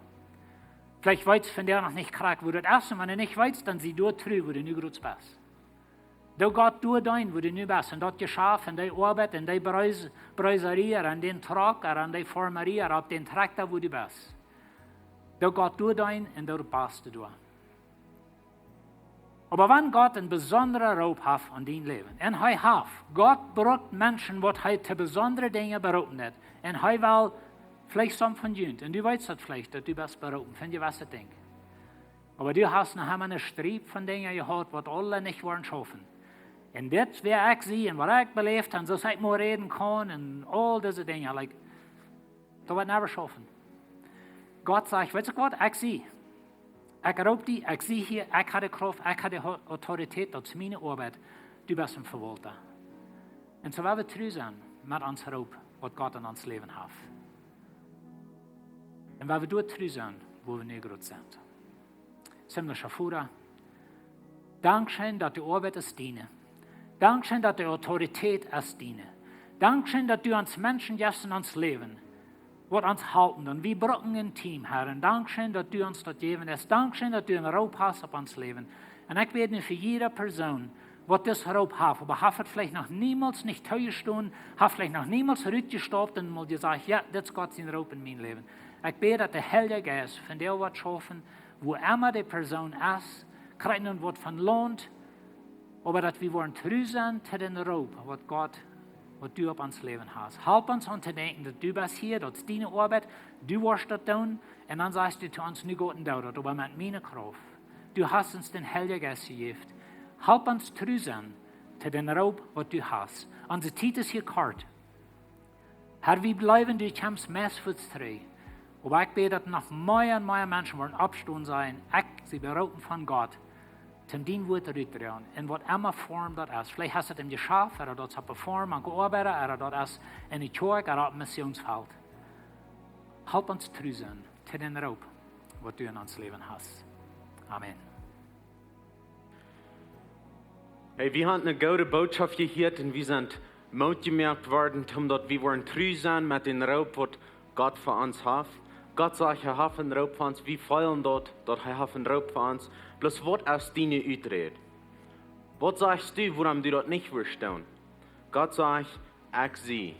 Veleicht weetst du vondoag noch nich krakjt, wua daut es, un wan du nich weetst, dan sie doa tru, wua du nu jrods best. Doo Gott doa deenen, wua du nu best, en daut Jeschaft, en dee Oabeit, en dee Brees-, Breesarie, en dän Truck, en dee Formarie, opp dän Trakjta, wua du best. Doo Gott doa deenen un doo daut baste doa. Oba wan Gott een besondren Roop haft aun dien Läwen, un hee haft, Gott brukt Menschen, waut hee to besondre Dinja beroopen haft, un hee well veleicht some von junt, un du weetst daut veleicht, daut du best beroopen, fa jewesse Dinja. Oba du hast noch emma eene Striep von Dinja jehaut, waut aule nich woaren schaufen. Un dit, wäa ekj sie, un waut ekj beläft, un soo aus ekj mau räden kaun, un aul dise Dinja, like, daut woat never schaufen. Gott sajcht: "Weetst du waut, ekj sie. Ekj roop die, ekj sie hia, ekj hab de Krauft, ekj hab de Ho-, Autoritäet, daut es miene Oabeit. Du best een Vewaulta." Un soo woa wie tru sennen met ons Roop, waut Gott en ons Läwen haft. Un woa wie doa tru sennen, wua wie nu jrods sent. Himmlischa Voda, dankscheen, daut de Oabeit es diene. Dankscheen, daut de Autoritäet es diene. Dankscheen, daut du ons Menschen jefst en ons Läwen, waut ons halpen. Un wie brucken een Team, Herr. Un dankscheen, daut du ons daut jäwen deist. Dankscheen, daut du een Roop hast opp ons Läwen. Un ekj bäd nu fa jieda Persoon, waut dis Roop haft, oba haft et veleicht noch niemols nich toojestonen, haft veleicht noch niemols rutjestaupt un mol jesajcht: "Jo, dit es Gott sien Roop en mien Läwen." Ekj bäd, daut de Heilja Jeist vondoag woat schaufen, wua emma de Persoon es, kjrieen waut von Launt, oba daut wie woaren tru sennen to dän Roop, waut Gott, waut du opp ons Läwen hast. Help ons aun to denkjen, daut du best hia, daut es diene Oabeit, du woascht daut doonen, un dan sajchst du to ons: "Nu got un doo daut, oba met miene Krauft." Du hast ons dän Heilja Jeist jejäft. Help ons tru sennen to dän Roop, waut du hast. Onse Tiet es hia kort. Herr, wie jleewen, du kjemst meist fuaz trigj. Oba ekj bäd, daut noch mea un mea Menschen woaren oppstonen, sajen: "Ekj sie beroopen von Gott, toom dien Wuat rutdroagen, en waut emma Form daut es." Veleicht es et em Jeschaft, ooda daut es opp eene Foarm, aun de Oabeit, ooda daut es en de Kjoakj, ooda opp een Missionsfelt. Help ons tru sennen to dän Roop, waut du en ons Läwen hast. Amen. Hey, wie haben eene goode Botschaft jehieet un wie sent Moot jemoakt worden, om daut wie woaren tru sennen met dän Roop, waut Gott fa ons haft. Gott sajcht, hee haft een Roop fa ons. Wie feelen daut, daut hee haft een Roop fa ons. Bloos waut es diene Uträd? Waut sajchst du, wuarom du daut nich woascht doonen? Gott sajcht: "Ekj sie.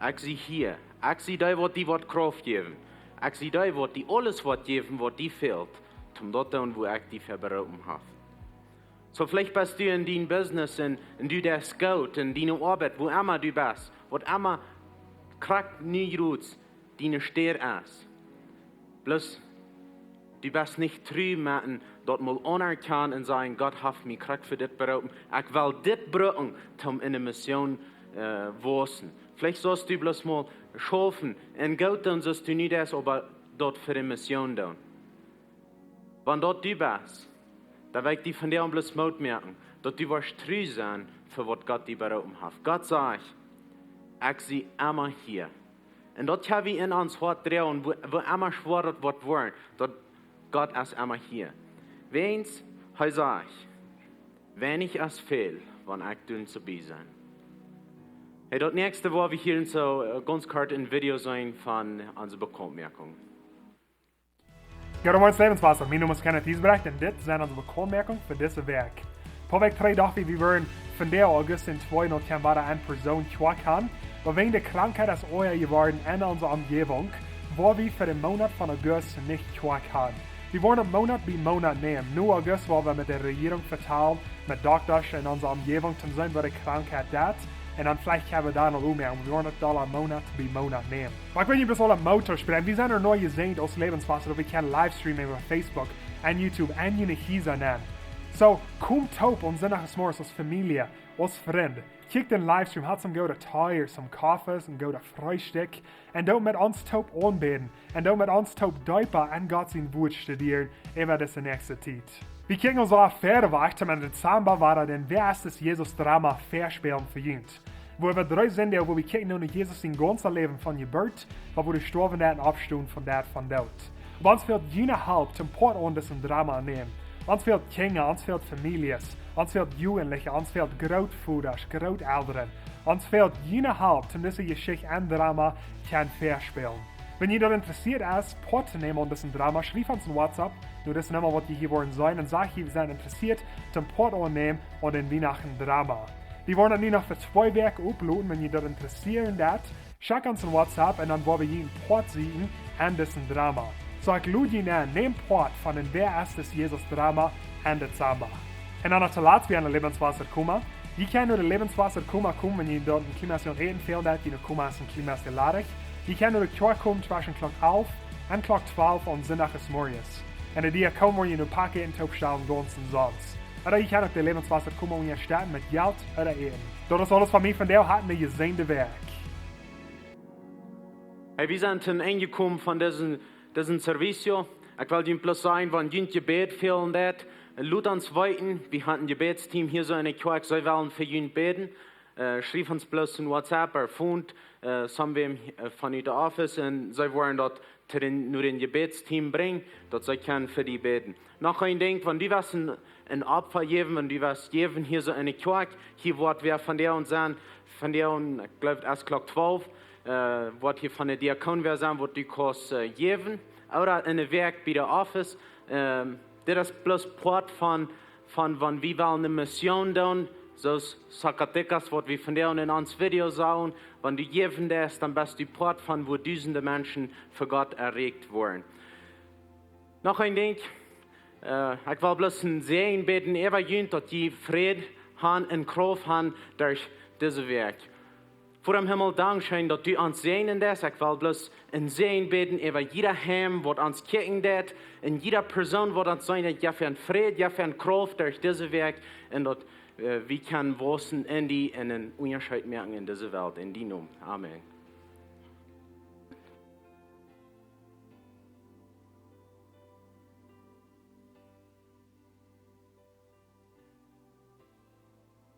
Ekj sie hia. Ekj sie dee, waut die woat Krauft jäwen. Ekj sie dee, waut die aules woat jäwen, waut die fält, om daut to doonen, wua ekj die fa beroopen hab." Soo veleicht best du en dien Business un, un du deist goot, en diene Oabeit, wua emma du best, waut emma krakjt nu jrods diene Städ es. Bloos, du best nich tru met daut mol aunerkjanen un sajen: "Gott haft mie krakjt fa dit beroopen. Ekj well dit brucken, om en de Mission, äh, wausen." Veleicht saust du bloos mol schaufen un goot doonen, soo aus du nu deist, oba daut fa de Mission doonen. Wan daut du best, dan well ekj die vondoag bloos Moot moaken, daut du woascht tru sennen fa waut Gott die beroopen haft. Gott sajcht: "Ekj sie emma hia." Un daut hab wie en ons Hoat droagen, wua, wua emma schwoa daut woat woaren, daut Gott es emma hia. Wiels hee sajcht: "Weinich es väl, wan ekj doa soo bie sie." Hey, daut näakjste woa wie hia soo, äh, gaunz kort een Video seenen von onse Bekauntmoakunk. Jo, moin Läwenswota, mien Nomen es Kenneth Giesbrecht un dit sent onse Bekauntmoakunk fa dise Wäakj. Poa Wäakj trigj docht wie, wie wudden vondoag, August twee, noch kjennen wada en Persoon Kjoakj han, oba wäajen de Krankheit es oaja jeworden en onse Omjäwunk, woa wie fa dän Moonat von August nich Kjoakj han. Wie woaren daut Moonat bie Moonat nämen. Nu August woa wie met de Rejierunk vetalen, met Doktasch en onse Omjäwunk, toom seenen, woo de Krankheit deit. Un dan veleicht kjenn wie doa noch opp moaken, wie woaren daut aule Moonat bie Moonat nämen. Oba ekj well junt bloos aule Moot toospräakjen. Wie sent uk nu jesäajent aus Läwenswota, daut wie kjennen livestreamen äwa Facebook un YouTube un june Hiesa nenn. Soo, komt toop aun Sindach zemorjes aus Famielje. Aus Frind, kjikj dän Livestream, hat some goode Tee, some Koffee, some goode Freestikj, un doot met ons toop aunbäden, un doot met ons toop deepa enn Gott sien Wort studieren äwa dise näakjste Tiet. Wie kjikjen ons aul wieda wajch, toom enn Dezamba wada dän Wäa es dis Jesus Drama väaspälen fa junt. Wua wie dree Sindach, wua wie kjikjen no Jesus sien gaunzet Läwen von Jeburt, bat wua hee jestorwen es un oppstunt von dän Doot. Oba ons fält june Help toom Poat aun disen Drama nämen. Ons fält Kjinja, ons fält Famieljes, ons fält Jugendliche, ons fält Grootvodasch, Grootelren. Ons fält june Help toom dise Jeschicht enn Drama kjennen väaspälen. Wan jie doa interessieet es, Poat to nämen aun disen Drama, schriew ons een WhatsApp. Nu, daut es noch mol waut jie hia woaren seenen. Un saj jie, wie sent interessieet toom Poat aunnämen aun dän Wienachten Drama. Wie woaren daut nu noch fa twee Wäakj uploaden, wan jie doa interessieet en daut. Schekj ons een WhatsApp un dan woa wie june Poat seenen aun disen Drama. Soo, ekj lod june en, nämt Poat aun dän Wäa es dis Jesus Drama enn Dezamba. Un dan noch toolatst, wie haben een Lebenswasser Koma. Jie kjennen no dän Lebenswasser Koma komen, wan jie doa een kjlien bät Äten fält, daut jie no Koma es een kjlien bät ladich. Jie kjennen no de Kjoakj komen tweschen Klock alf un Klock twalf aum Sindach zemorjes. Un de Diakonen woaren june Pakjeten toopstalen, gaunz omsonst. Ooda jie kjennen uk dän Lebenswasser Koma unjastetten met Jelt ooda Äten. Daut es aules von mie vondoag, hat eene jesäajende Wäakj. Hey, wie sent aum Enj jekomen von disen, disen Servicio. Ekj well junt bloos sajen, wan junt Jebäd fälen deit, lot ons weeten. Wie haben een Jebädsteam hia soo enne Kjoakj, see wellen fa junt bäden. Äh, schriew ons bloos een WhatsApp ooda Phone, äh, somewhere, äh, von de Office, un see woaren daut to dän, no dän Jebädsteam brinjen, daut see kjennen fa die bäden. Noch een Dinkj, wan du west een, een Opfa jäwen, wan du west jäwen hia soo enne Kjoakj, hia woat wäa vondoag sennen, vondoag, ekj jleew, es Klock twalf, äh, woat hia von de Diakonen wäa sennen, waut du kaust, äh, jäwen. Ooda enne Wäakj bie de Office, ähm, dit es bloos Poat von, von wan wie wellen eene Mission doonen, soo aus Zacatecas, waut wie vondoag en ons Video sagen, wan du jäwen deist, dan best du Poat von wua dusende Menschen fa Gott erreicht woaren. Noch een Dinkj, äh, ekj well bloos een Säajen bäden äwa junt, daut jie Fräd haben un Krauft haben derch dise Wäakj. Voda em Himmel, dankscheen daut du ons säajnen deist. Ekj well bloos een Säajen bäden äwa jieda Heim waut ons kjikjen deit, un jieda Persoon waut ons seenen deit, jeff an Fräd, jeff an Krauft derch dise Wäakj, un daut, äh, wie kjennen wausen en die un een Unjascheet moaken en dise Welt. En dienen Nomen. Amen.